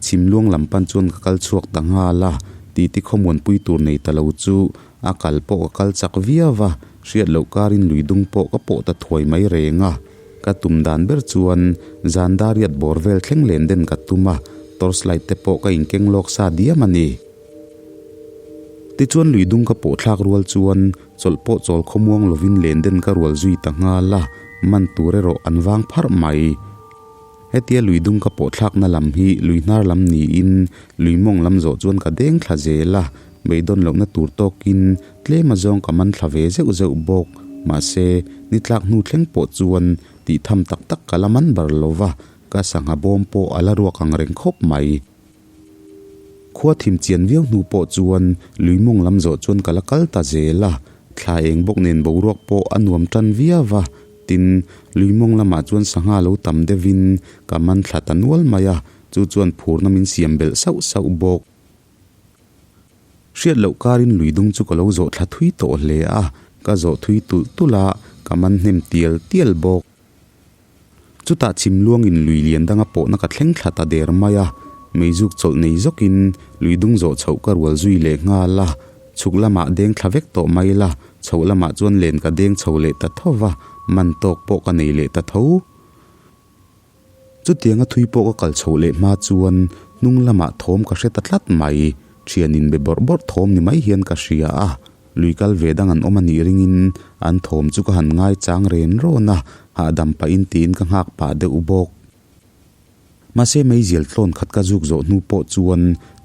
Chhimluang lam pan chuan ka kal chhuak ta nghal a, titi khawmuanpui tur nei ta lo chu a kal pawh ka kal chak viau a, hriat loh karin lui dung pawh ka pawh ta thuai mai reng a. Ka tum dan ber chuan zan dariat bawr vel thleng len den ka tum a, torch light te pawh ka inkeng lawk sa diam a ni. Tichuan lui dung ka pawh thlak rual chuan chawlh pawh chawl khawmuang lovin len den ka rual zui ta nghal a, man tur erawh an vang pharh mai. Hetia lui dung ka pawh thlakna lam hi lui hnar lam niin lui mawng lam zawh chuan ka deng thla zel a, beidawn lohna tur tawkin tlem a zawng ka man thla ve zeuh zeuh bawk. Mahse, ni tlak hnu thleng pawh chuan tih tham tak tak ka la man bar lo va, ka sangha bawm pawh a la ruak ang reng khawp mai. Khua thim chian viau hnu pawh chuan lui mawng lam zawh chuan ka la kal ta zel a, thla eng bawk nen boruak pawh a nuam tan viau va, tin, lui mawng lamah chuan sangha lo tam deuhin ka man thla ta nual mai a, chu chuan phurna min siam belh sauh sauh bawk. Hriat loh karin lui dung chu ka lo zawh thla thui tawh hle a, ka zawh thui tulh tulh a, ka man hnem tial tial bawk. Chutah chhim luangin lui lian danga pawhna ka thleng thla ta der mai a, meizuk chawlh nei zawkin lui dung zawh chhoh ka rual zui leh nghal a, chhuk lamah deng thla vek tawh mai la, chhoh lamah chuan len ka deng chho leh ta tho va, man tawk pawh ka nei leh ta tho. Chutianga thui pawh ka kal chhoh leh hma chuan hnung lamah thawm ka hre ta tlat mai, thian inbe bawrh bawrh thawm ni mai hian ka hria a. Lui kal ve dang an awm a nih ringin an thawm chu ka han ngai chang ren rawn a, hahdam pahin tiin ka nghak pah deuh bawk. Mahse meizial tlawn khat ka zuk zawh hnu pawh chuan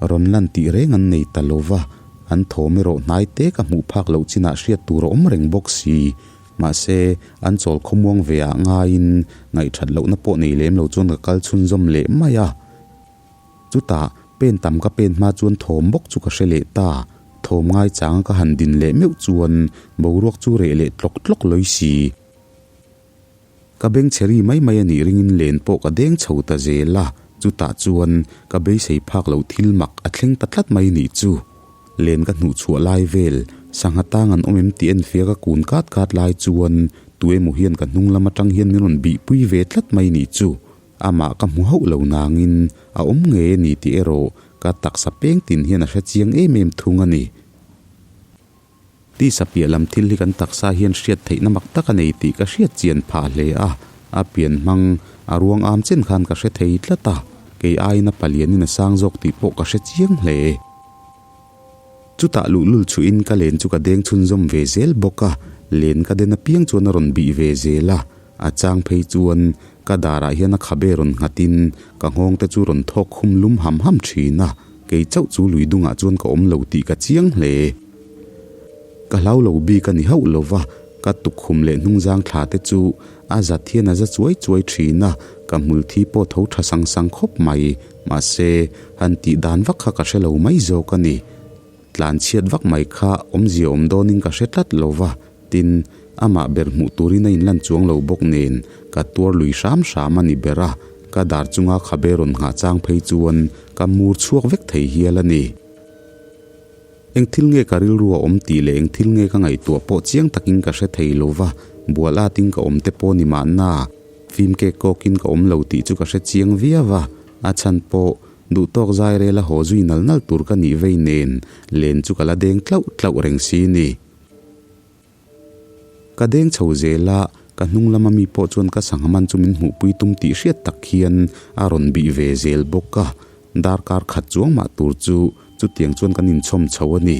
rawn lan tih reng an nei ta lo va, an thawm erawh hnai te ka hmuh phak loh chinah hriat tur a awm reng bawk si. Mahse an chawl khawmuang ve ah ngaiin ngaihthat lohna pawh nei lem lo chuan ka kal chhunzawm leh mai a. Chutah, pen tam ka pen hma chuan thawm bawk chu ka hre leh ta. Thawm ngaichanga ka han din leh meuh chuan boruak chu reh leh tlawk tlawk lawi si. Ka beng chhe ri mai mai a nih ringin len pawh ka deng chho ta zel a, chutah chuan ka beisei phak loh thil mak a thleng ta tlat mai nih chu. Len ka hnuh chhuah lai vel, sangha tang an awm em tih enfia ka kun kat kat lai chuan tuemaw hian ka hnung lam atang hian min rawn bihpui ve tlat mai nih chu. Amah ka hmu hauh lo nangin a awm ngei a ni tih erawh ka taksa peng tin hian a hre chiang em em thung a ni. Tisa piah lam thil hi kan taksa hian hriat theihna mak tak a nei tih ka hriat chian phah hle a, a pian hmang a ruang am chen khan ka hre thei tlat a, kei aiin a palianin a sang zawk tih pawh ka hre chiang hle. Chutah luhlul chhuihin ka len chu ka deng chhunzawm ve zel bawk a, len ka den apiang chuan a rawn bih ve zel a, a chang phei chuan ka darah hian a khabe rawn nghatin ka nghawng te chu rawn thawk khum lum ham ham thin a, kei chauh chu lui dungah chuan ka awm lo tih ka chiang hle. Ka hlau lo bik a ni hauh lo va, ka tukkhum leh hnungzang thla te chu a zat hian a za chuai chuai thin a, ka hmul thi pawh tho tha sang sang khawp mai. Mahse, han tih dan vak kha ka hre lo mai zawk a ni. Tlan chhiat vak mai kha awmzia awm dawnin ka hre tlat lo va, tin, amah ber hmuh turin a inlan chuang lo bawk nen ka tuar lui hram hram a ni ber a, ka dar chunga khabe rawn nghah chang phei chuan ka mur chhuak vek thei hial a ni. Eng thil nge ka rilru a awm tih leh eng thil nge ka ngaihtuah pawh chiang takin ka hre thei lo va, bual atin ka awm te pawh ni mahna, fim kek kawkin ka awm lo tih chu ka hre chiang viau a, a chhan pawh duh tawk zai rel a haw zui nal nal tur ka nih vei nen len chu ka la deng tlauh tlauh reng si ni. Ka deng chho zel a, ka hnung lama mi pawh chuan ka sangha man chu min hmuhpui tum tih hriat tak hian a rawn bih ve zel bawk a, darkar khat chuang mah tur chu chutiang chuan kan inchhawm chho a ni.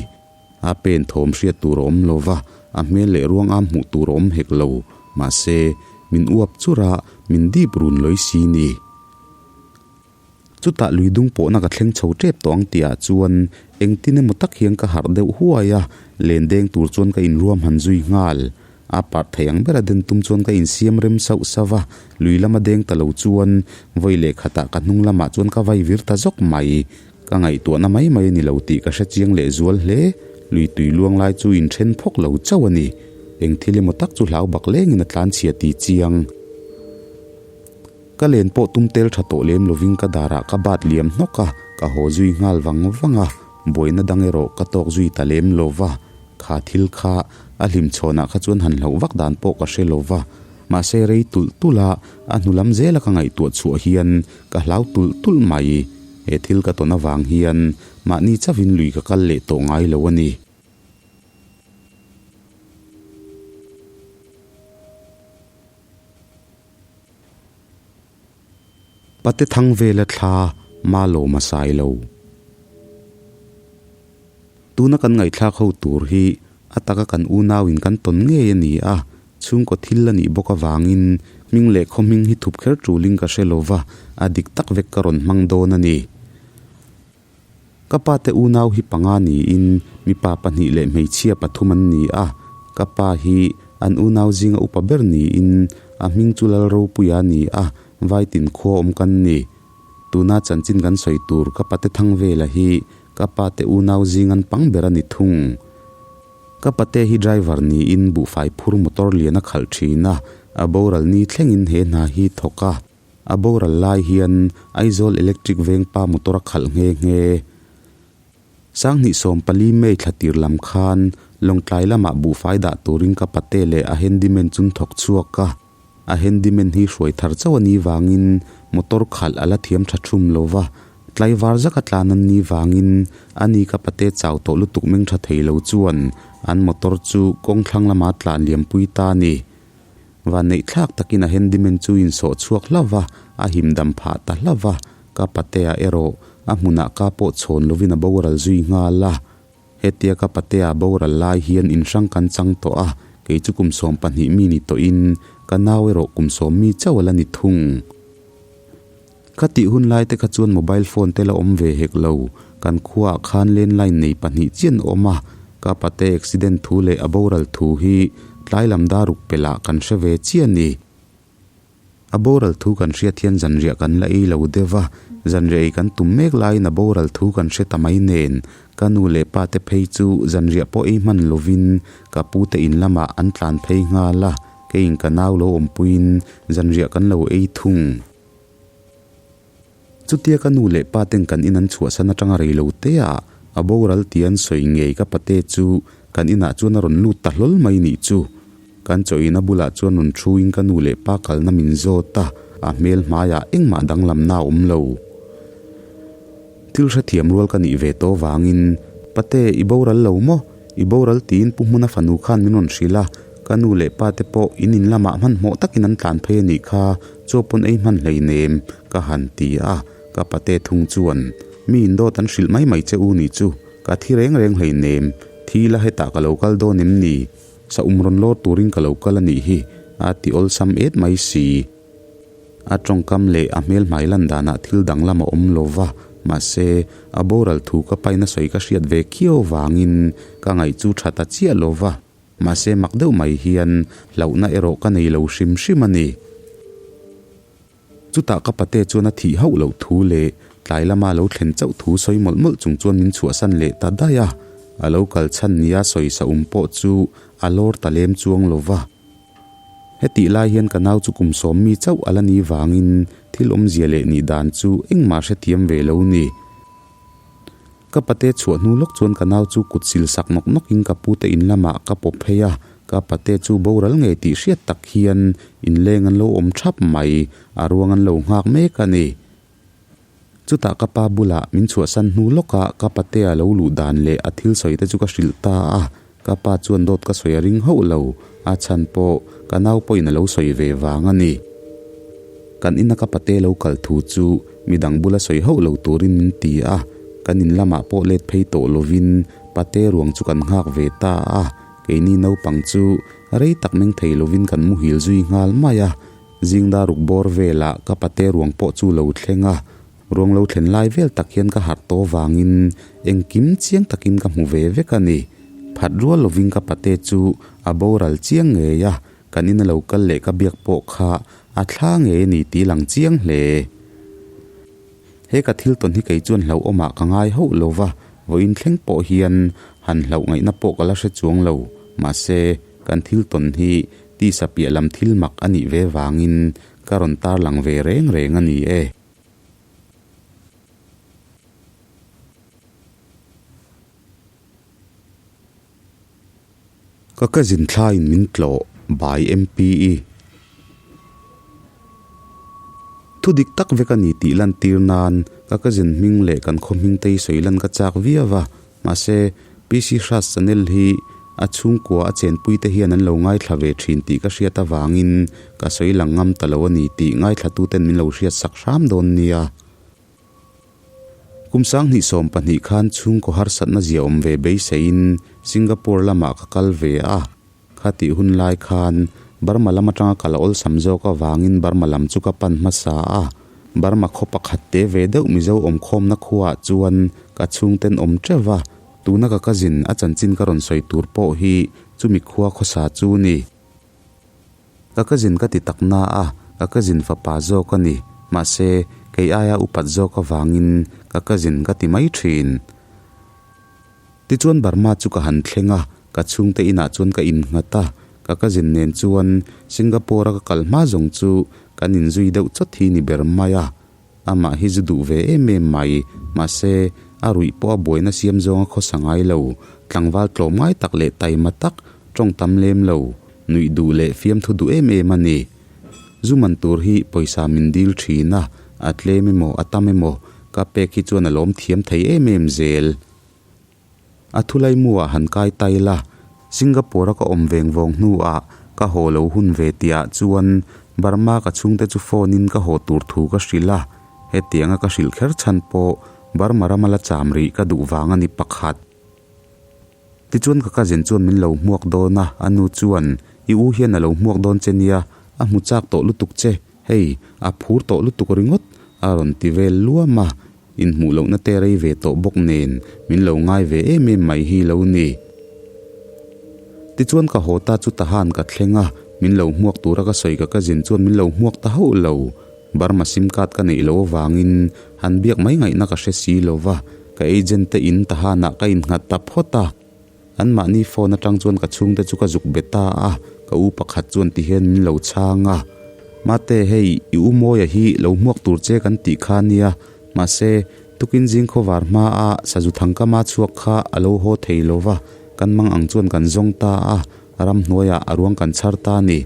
A pen thawm hriat tur a awm lo va, a hmel leh ruang am hmuh tur a awm hek lo, mahse, min uap chur a, min dip run lawi si ni. Chutah lui dung pawhna ka thleng chho tep tawh ang tihah chuan engtin emaw tak hian ka harh deuh huai a, len deng tur chuan ka inruam han zui nghal. A parh thei ang bera den tum chuan ka insiam rem sauh sauh a, lui lama deng ta lo chuan vawi leh khatah ka hnung lamah chuan ka vai vir ta zawk mai. Ka ngaihtuahna mai mai a ni lo tih ka hre chiang leh zual hle. Lui tui luang lai chu inthen phawk lo chauh a ni. Eng thil emaw tak chu hlau bak lengin a tlanchhia ti chiang. Ka len pawh tum tel tha tawh lem lovin ka darah ka bat liam hnawk a, ka haw zui nghal vang vang a, buaina dang erawh ka tawk zui ta lem lo va, kha thil kha a hlim chhawnah kha chuan han hlauh vak dan pawh ka hre lo va, mahse rei tulh tulh a, a hnu lam zela ka ngaihtuah chhuah hian ka hlau tulh tulh mai. He thil ka tawn avang hian mahni chauhin lui ka kal leh tawh ngai lo a ni. Pate thang vela thla ma lawm a sai lo. Tuna kan ngaihthlak ho tur hi a taka kan unauin kan tawn ngei a ni a, chhungkaw thil a nih bawk avangin hming leh khaw hming hi thup kher tulin ka hre lova, a dik tak vek ka rawn hmang dawn a ni. Ka pa te unau hi panga niin mipa pahnih leh hmeichhia pathum an ni a, ka pa hi an unau zinga upa ber niin a hming chu Lalropuia a ni a, Vaitin khua awm kan ni. Tuna chanchin kan sawi tur ka pate Thangvela hi ka pa te unau zing an pang ber a ni thung. Ka pate hi driver niin buhfai phur motor lian a khalh thin a, a boral ni thlengin he hna hi thawk a. A boral lai hian Aizawl Electric veng pa motor a khalh nghe nghe. Sanghnih 14 May thla tir lam khan Lawngtlai lamah buhfai dah turin ka pate leh a handyman chun thawk chhuak a. A handyman hi hruai thar chauh a nih vangin motor khalh a la thiam tha thum lo va, tlaivar zaka tlan an nih vangin a ni ka pate chau tawh lutuk meng tha thei lo chuan an motor chu kawng thlang lama tlan liampui ta a ni. Vanneih thlak takin a handyman chu insawh chhuak hlauh va, a him dam phah ta hlauh va, ka patea erawh a hmunah ka pawh chhawn lovin a boral zui nghal a. Hetia ka patea boral lai hian inhrang kan chang tawh a, kei chu kum 12 mi ni tawhin ka nau erawh kum sawm mi chauh a la ni thung. Ka tih hun lai te kha chuan mobile phone te la awm ve hek lo, kan khuaah khan landline nei pahnih chian a awm a, ka pate accident thu leh a boral thu hi tlai lam daruk pelh ah kan hre ve chiah a ni. A boral thu kan hriat hian zanriah kan la ei lo deuh a, zanriah ei kan tum mek laiin a boral thu kan hre ta mai nen, ka nu leh pa te phei chu zanriah pawh ei hman lovin ka pu te in lamah an tlan phei nghal a, keiin ka nau lo awmpuiin zanriah kan lo ei thung. Chutia ka nu leh pa ten kan in an chhuahsan atanga rei lo te ah a boral tih an sawi ngei ka pate chu kan inah chuan a rawn lut ta hlawl mai nih chu. Kan chawina bulah chuan rawn thu in ka nu leh pa kalna min zawt a, a hmel hmaiah engmah danglamna a awm lo. Thil hrethiam rual ka nih ve tawh vangin, Pate, i boral lo maw? I boral tiin Pu Hmuna fanu khan min rawn hrilh a, ka nu leh pa te pawh in in lamah hmanhmawh takin an tlan phei a nih kha, chaw pawn ei hman hleinem, ka han ti a, ka pate thung chuan, Mi in dawt an hrilh mai mai che u nih chu, ka thi reng reng hleinem, thi la hetah ka lo kal dawn em ni? Sa um rawn lawr turin ka lo kal a nih hi, a ti awlsam et mai si. A tawngkam leh a hmelhmai lan danah thil danglam a awm lo va. Mahse, a boral thu ka paina sawi ka hriat ve khiau vangin ka ngaih chu tha ta chiah lo va. Mahse mak deuh mai hian hlauhna erawh ka nei lo hrim hrim a ni. Chutah ka pate chuan a thih hauh loh thu leh tlai lama lo thlen chauh thu sawi mawlh mawlh chung chuan min chhuahsan leh ta daih a. A lo kal chhan nia sawi sa um pawh chu a lawr ta lem chuang lo va. Hetih lai hian ka nau chu kum sawm mi chauh a la ni vangin thil awmzia leh nih dan chu engmah hrethiam ve lo ni. Ka pate chhuah hnu lawk chuan ka nau chu kut sil sak nawk nawkin ka pute in lamah ka pawp phei a, ka pate chu boral ngei tih hriat tak hian inleng an lo awm thap mai, a ruang an lo nghak mek a ni. Chutah ka pa bulah min chhuahsan hnu lawkah ka patea lo luh dan leh a thil sawi te chu ka hrilh ta a, ka pa chuan dawt ka sawi a ring hauh lo, a chhan pawh ka nau pawhin a lo sawi ve vang a ni. Kan ina ka pate lo kal thu chu midang bula sawi hauh lo turin min ti a, kan in lamah pawh let phei tawh lovin pate ruang chu kan nghak ve ta a, keini naupang chu rei tak meng thei lovin kan muhil zui nghal mai a. Zingda ruk bawr velah ka pate ruang pawh chu lo thleng a, ruang lo thlen lai vel tak hian ka harh tawh vangin engkim chiang takin ka hmu ve vek a ni. Phat rual lovin ka pate chu a boral chiang ngei a, kan ina lo kal leh ka biak pawh kha a thla ngei a ni tih lang chiang hle. He ka thil tawn hi kei chuan hlauhawmah ka ngai hauh lo va, vawiin thleng pawh hian han hlauh ngaihna pawh ka la hre chuang lo. Mahse, kan thil tawn hi tisa piah lam thil mak a nih ve vangin ka rawn tarlang ve reng reng a ni e. Ka cousin thlaiin min tlawh by MPE. Thu dik tak vek a ni tih lantir nan ka cousin hming leh kan khaw hming te hi sawi lan ka chak viau a, mahse PC Hras channel hi a chhungkua a chenpui te hian an lo ngaithla ve thin tih ka hriat avangin ka sawi lang ngam ta lo a ni tih ngaithlatu ten min lo hriat sak hram dawn nia. Kum 2020 khan chhungkaw harsatna zia awm ve beiseiin Singapore lamah ka kal ve a, khatih hun lai khan Burma lam atanga kal awlsam zawk avangin Burma lam chu ka pan hmasa a, Burma khaw pakhat te ve deuh Mizo awmkhawmna khuaah chuan ka chhungten awm teuh va, tuna ka cousin a chanchin ka rawn sawi tur pawh hi chumi khua khawsa chu ni. Ka cousin ka ti tak na a, ka cousin fapa zawk a ni. Mahse, kei aia upat zawk avangin ka cousin ka ti mai thin. Tichuan Burma chu ka han thleng a, ka chhungte inah chuan ka innghat a, ka cousin nen chuan Singapore-a ka kal hma zawng chu kan inzui deuh chawt hi ni ber mai a. Amah hi zu duh ve em em mai, mahse, a ruih pawh a buaina siam zawnga khawsa ngai lo, tlangval tlawm ngai tak leh taima tak, tawng tam lem lo, nuih duh leh fiamthu duh em em a ni. Zu man tur hi pawisa min dil thin a, a tlem emaw a tam emaw ka pek hi chuan a lawm thiam thei em em zel. A thulaimuah han kai tai la, Singapore-a ka awm veng vawng hnuah ka haw lo hun ve tihah chuan Burma ka chhungte chu phone-in ka haw tur thu ka hrilh a, hetianga ka hrilh kher chhan pawh Burma rama la cham rih ka duh vang a ni pakhat. Tichuan ka cousin chuan min lo hmuak dawn a, a nu chuan, I u hian a lo hmuak dawn che nia, a hmu chak tawh lutuk che, hei, a phur tawh lutuk ringawt, a rawn ti vel luam a. Inhmuh lohna te rei ve tawh bawk nen min lo ngai ve em em mai hi lo ni. Tichuan ka haw ta chu Tahan ka thleng a, min lo hmuak tura ka sawi ka cousin chuan min lo hmuak ta hauh lo. Burma sim card ka neih loh avangin han biak mai ngaihna ka hre si lo va, ka agent te in Tahanah ka innghat ta phawt a. Anmahni phone atang chuan ka chhungte chu ka zuk be ta a, ka u pakhat chuan ti hian min lo chhang a, Mate, hei i u Mawia hi lo hmuak tur che kan tih kha nia, mahse, tukin zing khawvar hmaa sazu thangkama chhuak kha a lo haw thei lo va, kan mang ang chuan kan zawng ta a, ramhnuaiah a ruang kan chhar ta a ni.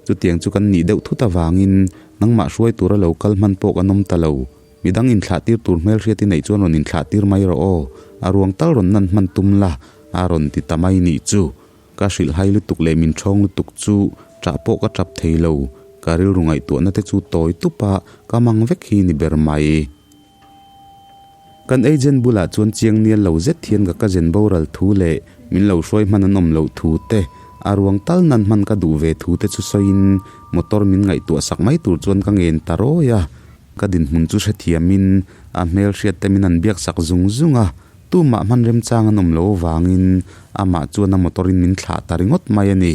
Chutiang chu kan nih deuh thut avangin nangmah hruai tura lo kal hman pawh kan awm ta lo. Midang inthlah tir tur hmelhriat i neih chuan rawn inthlah tir mai rawh aw, a ruang tal rawn nan hman tum la, a rawn ti ta mai nih chu. Ka hrilh hai lutuk leh min ṭhawng lutuk chu ṭah pawh ka ṭap thei lo, ka rilru ngaihtuahna te chu tawi tup a, ka mang vek hi ni ber mai. Kan agent bulah chuan chiang nial lo zet hian ka cousin boral thu leh min lo hruai hman an awm loh thu te, a ruang tal nan hman ka duh ve thu te chu sawiin motor min ngaihtuah sak mai tur chuan ka ngen ta rawi a. Ka dinhmun chu hrethiamin a hmelhriat te min han biak sak zung zung a, tumah hman remchang an awm lo avangin amah chuan a motor in min thlah ta ringawt mai a ni.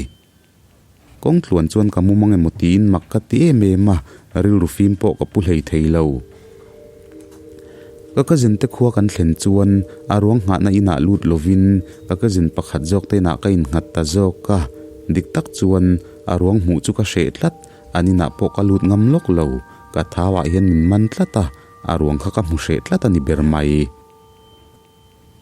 Kawng tluan chuan ka mu mang emaw tiin mak ka ti em em a, rilru fim pawh ka pu hlei thei lo. Ka cousin te khua kan thlen chuan a ruang nghahna inah lut lovin ka cousin pakhat zawk te inah ka innghat ta zawk a, dik tak chuan a ruang hmuh chu ka hreh tlat, an inah pawh ka lut ngam lawk lo, ka thauah hian min man tlat a, a ruang kha ka hmu hreh tlat a ni ber mai.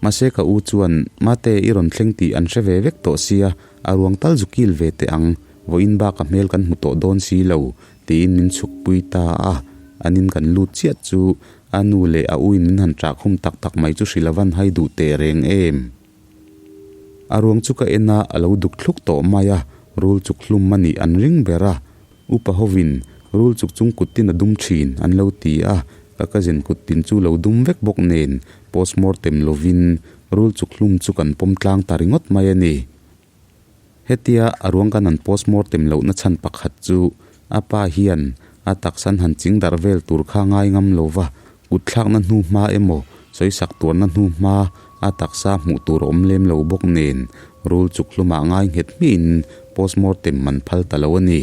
Mahse ka u chuan, Mate, i rawn thleng tih an hre ve vek tawh sia, a ruang tal zu kil ve teh ang, vawiin bak a hmel kan hmu tawh dawn si lo, tiin min chhuk pui ta a. An in kan lut chiah chu a nu leh a u in min han ṭah khum tak tak mai chu hrilh a van hai duh teh reng em. A ruang chu ka en a, a lo duk thluk tawh mai a, rul chuk hlum a nih an ring ber a. Upa hovin rul chuk chung kut tin a dum thin an lo ti a, ka cousin kut tin chu lo dum vek bawk nen postmortem lovin rul chuk hlum chu kan pawm tlang ta ringawt mai a ni. Hetia a ruang kan han postmortem lohna chhan pakhat chu a pa hian a taksa an han ching darh vel tur kha ngai ngam lo va, kut thlakna hnu hma emaw sawisak tuarna hnu hma a taksa hmuh tur a awm lem lo bawk nen rul chuk hlumah ngai nghet hmihin postmortem man phal ta lo a ni.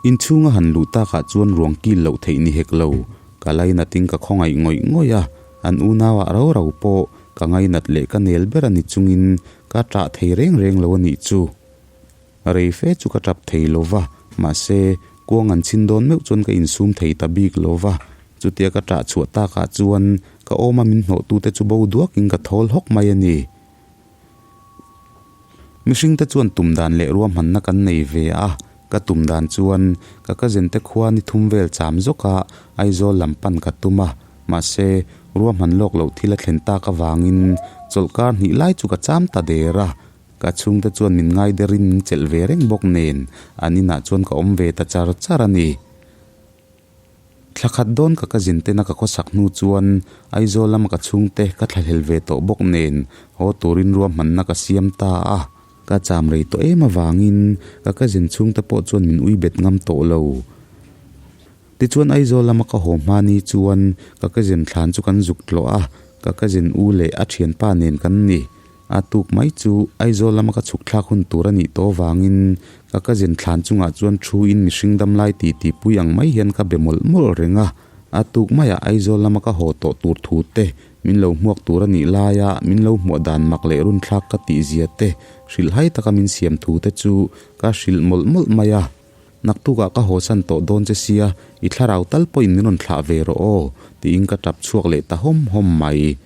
Inchhunga han luh takah chuan ruang kil loh theih ni hek lo, ka lainatin ka khawngaih ngawih ngawih a, an unauah rau rau pawh ka ngainat leh ka nel ber a ni chungin ka ṭah thei reng reng lo a nih chu. Rei fe chu ka ṭap thei lo va, mahse, kuang an chhin dawn meuh chuan ka insum thei ta bik lo va, chutia ka ṭah chhuah takah chuan ka awma min hnawhtute chu bo duakin ka thawl hawk mai a ni. Mihring te chuan tum dan leh ruahmanna kan nei ve a, ka tum dan chuan ka cousin te khua ni thum vel cham zawk a Aizawl lam pan ka tum a, mahse ruahman lawk loh thil a thlen tak avangin chawlhkar hnih lai chu ka cham ta der a, ka chhungte chuan min ngai derin min chelh ve reng bawk nen an inah chuan ka awm ve ta char char a ni. Thla khat dawn ka cousin tena ka khawsak hnu chuan Aizawl lama ka chhungte ka thlahlel ve tawh bawk nen haw turin ruahmanna ka siam ta a. Ka cham rei tawh em avangin ka cousin chhungte pawh chuan min ui bet ngam tawh lo. Tichuan Aizawl lama ka haw hma ni chuan ka cousin thlan chu kan zuk tlawh a, ka cousin u leh a thianpa nen kan ni. A tuk mai chu Aizawl lama ka chhuk thlak hun tur a nih tawh avangin ka cousin thlan chungah chuan thu in mihring dam lai ti ti pui ang mai hian ka be mawlh mawlh reng a. A tuk maiah Aizawl lama ka haw tawh tur thu te, min lo hmuak tur a nih laia min lo hmuah dan mak leh run thlak ka tih zia te, hrilhhai taka min siam thu te chu ka hrilh mawlh mawlh mai a. Naktukah ka haw san tawh dawn che sia, i thlarau tal pawhin min rawn thlah ve rawh aw, tiin ka tap chhuak leh ta hawm hawm mai.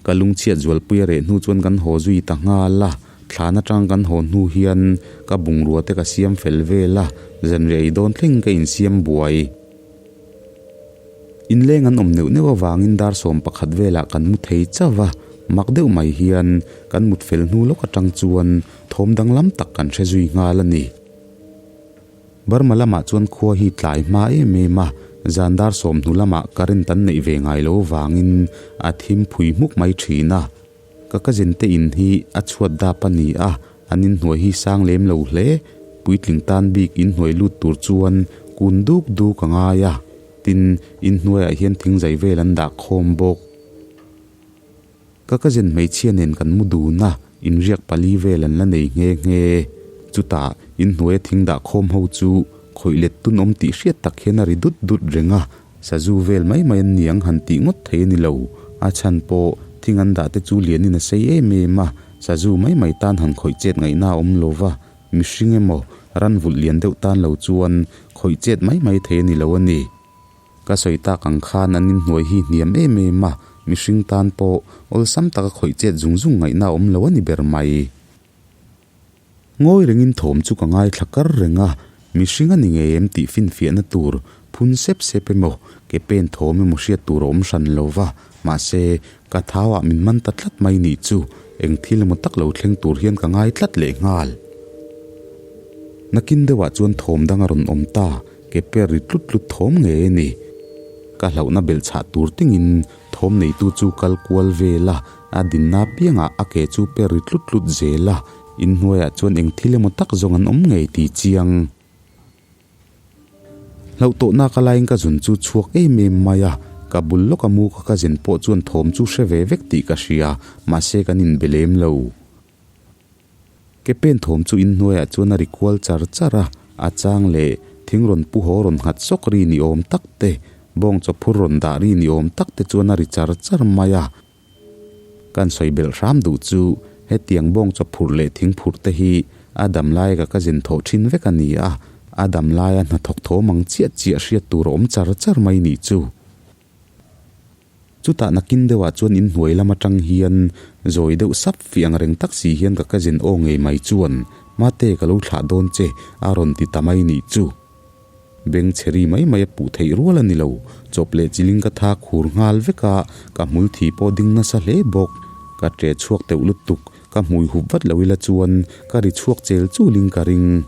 Ka lungchhiat zualpui a reh hnu chuan kan haw zui ta nghal a, thlan atang kan haw hnu hian ka bungrua te ka siam fel vel a, zanriah ei dawn thleng ka insiam buai. Inleng an awm neuh neuh avangin dar 11 velah kan mu thei chauh a, mak deuh mai hian kan mut fel hnu lawk atang chuan thawm danglam tak kan hre zui nghal a ni. Burma lamah chuan khua hi tlai hma em em a, zan dar sawm hnu lamah current an neih ve ngai lo vangin a thim phui hmuk mai thin a. Ka cousin te in hi a chhuat dap a ni a, an inhnuai hi sang lem lo hle. Puitling tan bik inhnuai lut tur chuan kun duk duk a ngai a, tin inhnuaiah hian thingzai vel an dah khawm bawk. Ka cousin hmeichhia nen kan mu dun a, inriak pali vel an la nei nghe nghe. Chutah, inhnuaia thing dah khawm ho chu khawih let tun awm tih hriat tak hian a ri dut dut reng a, sazu vel mai mai an niang han tih ngawt thei a ni lo. A chhan pawh, thing an dah te chu lianin a sei em em a, sazu mai mai tan han khawih chet ngaihna a awm lo va, mihring emaw, ran vulh lian deuh tan lo chuan khawih chet mai mai thei a ni lo a ni. Ka sawi tak ang khan an inhnuai hi hniam em em a, mihring tan pawh awlsam taka khawih chet zung zung ngaihna a awm lo a ni ber mai. Ngawi rengin thawm chu ka ngaithla kar reng a, mihring a ni ngei em tih finfiahna tur phun sep sep emaw ke pen thawm emaw hriat tur a awm hran lo va, mahse ka thauah min man ta tlat mai nih chu eng thil emaw tak lo thleng tur hian ka ngai tlat leh nghal. Nakin deuhah chuan thawm dang a rawn awm ta. Ke per ri tlut tlut thawm ngei a ni. Ka hlauhna belh chhah tur tingin thawm neitu chu kal kual vel a, a dinna apiangah a ke chu per ri tlut tlut zel a, inhnuaiah chuan eng thil emaw tak zawng an awm ngei tih chiang. Hlauh tawh nak a laiin ka zun chu chhuak em em mai a, ka bul lawka mu ka ka zen pawh chuan thawm chu hre ve vek tih ka hria, mahse kan inbe lem lo. Ke pen thawm chu inhnuaiah chuan a ri kual char char a, a chang leh thing rawn pu haw rawn nghat sawk ri ni awm tak te, bawng chawphur rawn dah ri ni awm tak te chuan a ri char char mai a. Kan sawi belh hram duh chu hetiang bawng chawphur leh thing phurh te hi a dam laia ka cousin thawh thin vek a ni a, a dam laia hnathawk thawm ang chiah chiah hriat tur a awm char char mai nih chu. Chutah nakin deuhah chuan inhnuai lam atang hian zawi deuh sap fih ang reng tak si hian ka cousin aw ngei mai chuan, Mate ka lo thlah dawn che, a rawn ti ta mai nih chu. Beng chhe ri mai mai a puh theih rual a ni lo, chawp leh chiling ka tha khur nghal vek a, ka hmul thi pawh ding nasa hle bawk. Ka ṭe chhuak teuh lutuk, ka hmui hup vat lo ila chuan ka ri chhuak chel chulin ka ring.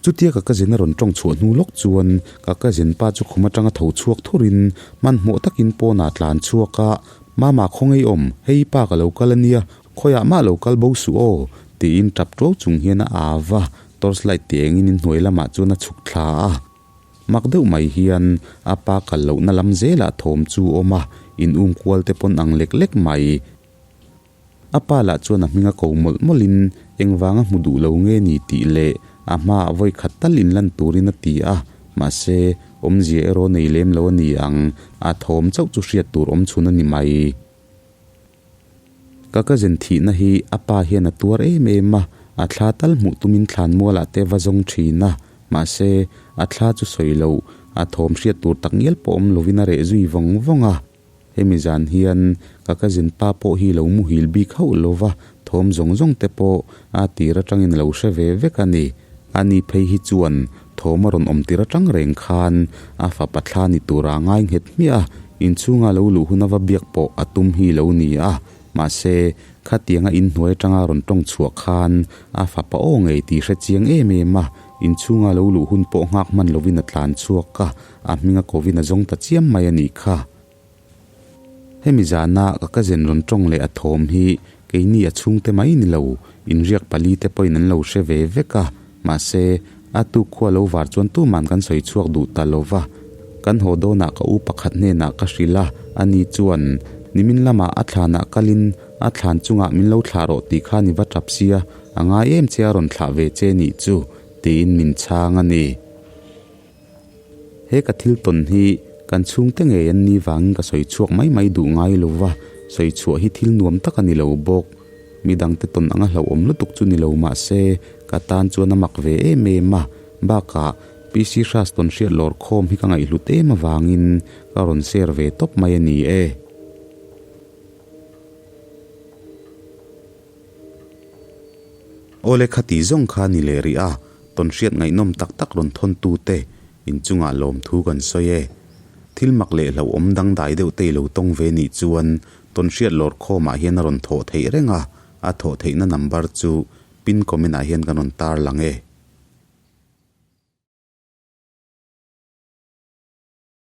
Chutia ka cousin a rawn tawng chhuah hnu lawk chuan ka cousin pa chu khum atanga tho chhuak thurin hmanhmawh takin pawnah tlan chhuak a, Mama khawngaih awm, hei pa ka lo kal ania, khawiah mah lo kal bo suh aw, tiin tap tuau chung hian a au a, torch light ti engin inhnuai lamah chuan a chhuk thla a. Mak deuh mai hian a pa kal lohna lam zelah thawm chu awm a, in um kual te pawn ang lek lek mai. A pa lah chuan a hming a ko mawlh mawlhin engvanga hmu duh lo nge ni tih leh a hmaah vawi khat tal inlan turin a ti a, mahse, awmzia erawh nei lem lo a ni ang, a thawm chauh chu hriat tur awm chhun a ni mai. Ka cousin thihna hi a pa hian a tuar em em a, a thla tal hmuh tumin thlanmualah te va zawng thin a, mahse, a thla chu sawi loh, a thawm hriat tur tak ngial pawh awm lovin a reh zui vawng vawng a. Hemi zan hian ka cousin pa pawh hi lo muhil bik hauh lo va, thawm zawng zawng te pawh a tir atangin a lo hre ve vek a ni. Ani phei hi chuan thawm a rawn awm tir atang reng khan a fapa thla ni tura a ngai nghet hmiah a, inchhunga lo luh hun ava biak pawh a tum hi lo ni a. Mahse, khatianga inhnuai atanga rawn tawng chhuah khan a fapa aw ngei tih hre chiang em em a, inchhunga lo luh hun pawh nghak hman lovin a tlan chhuak a. A hminga kovin a zawng ta chiam mai a nih kha. Hemi zana ka cousin rawn tawng leh a thawm hi keini a chhungte mai ni lo, inriak pali te pawhin an lo hre ve vek a, mahse, a tuk khua lo var chuan tuman kan sawi chhuak duh ta lo va. Kan haw dawnah ka u pakhat hnenah ka hrilh a, ani chuan nimin lamah a thlanah kalin a thlan chungah min lo thlah rawh tih khan i va tap sia, a ngai em che a rawn thlah ve che nih chu, tiin min chhang a ni. He ka thil tawn hi kan chhungte ngei an ni vangin ka sawi chhuak mai mai duh ngai lo va, sawi chhuah hi thil nuam tak a ni lo bawk. Mi dangte tawn anga hlauhawm lutuk chu ni lo mah se, ka tan chuan a mak ve em em a. Bakah, PC Hras tawn hriat lawr khawm hi ka ngaihhlut em avangin ka rawn share ve tawp mai a ni e. Awle khati zawng kha ni leh rih a, tawnhriat ngaihnawm tak tak rawn thawn tute inchungah lawmthu kan sawi e. Thil mak leh hlauhawm dangdai deuh te i lo tawng ve nih chuan tawnhriat lawr khawmah hian a rawn thawh theih reng a, a thawh theihna number chu pin comment ah hian kan rawn tar lang e.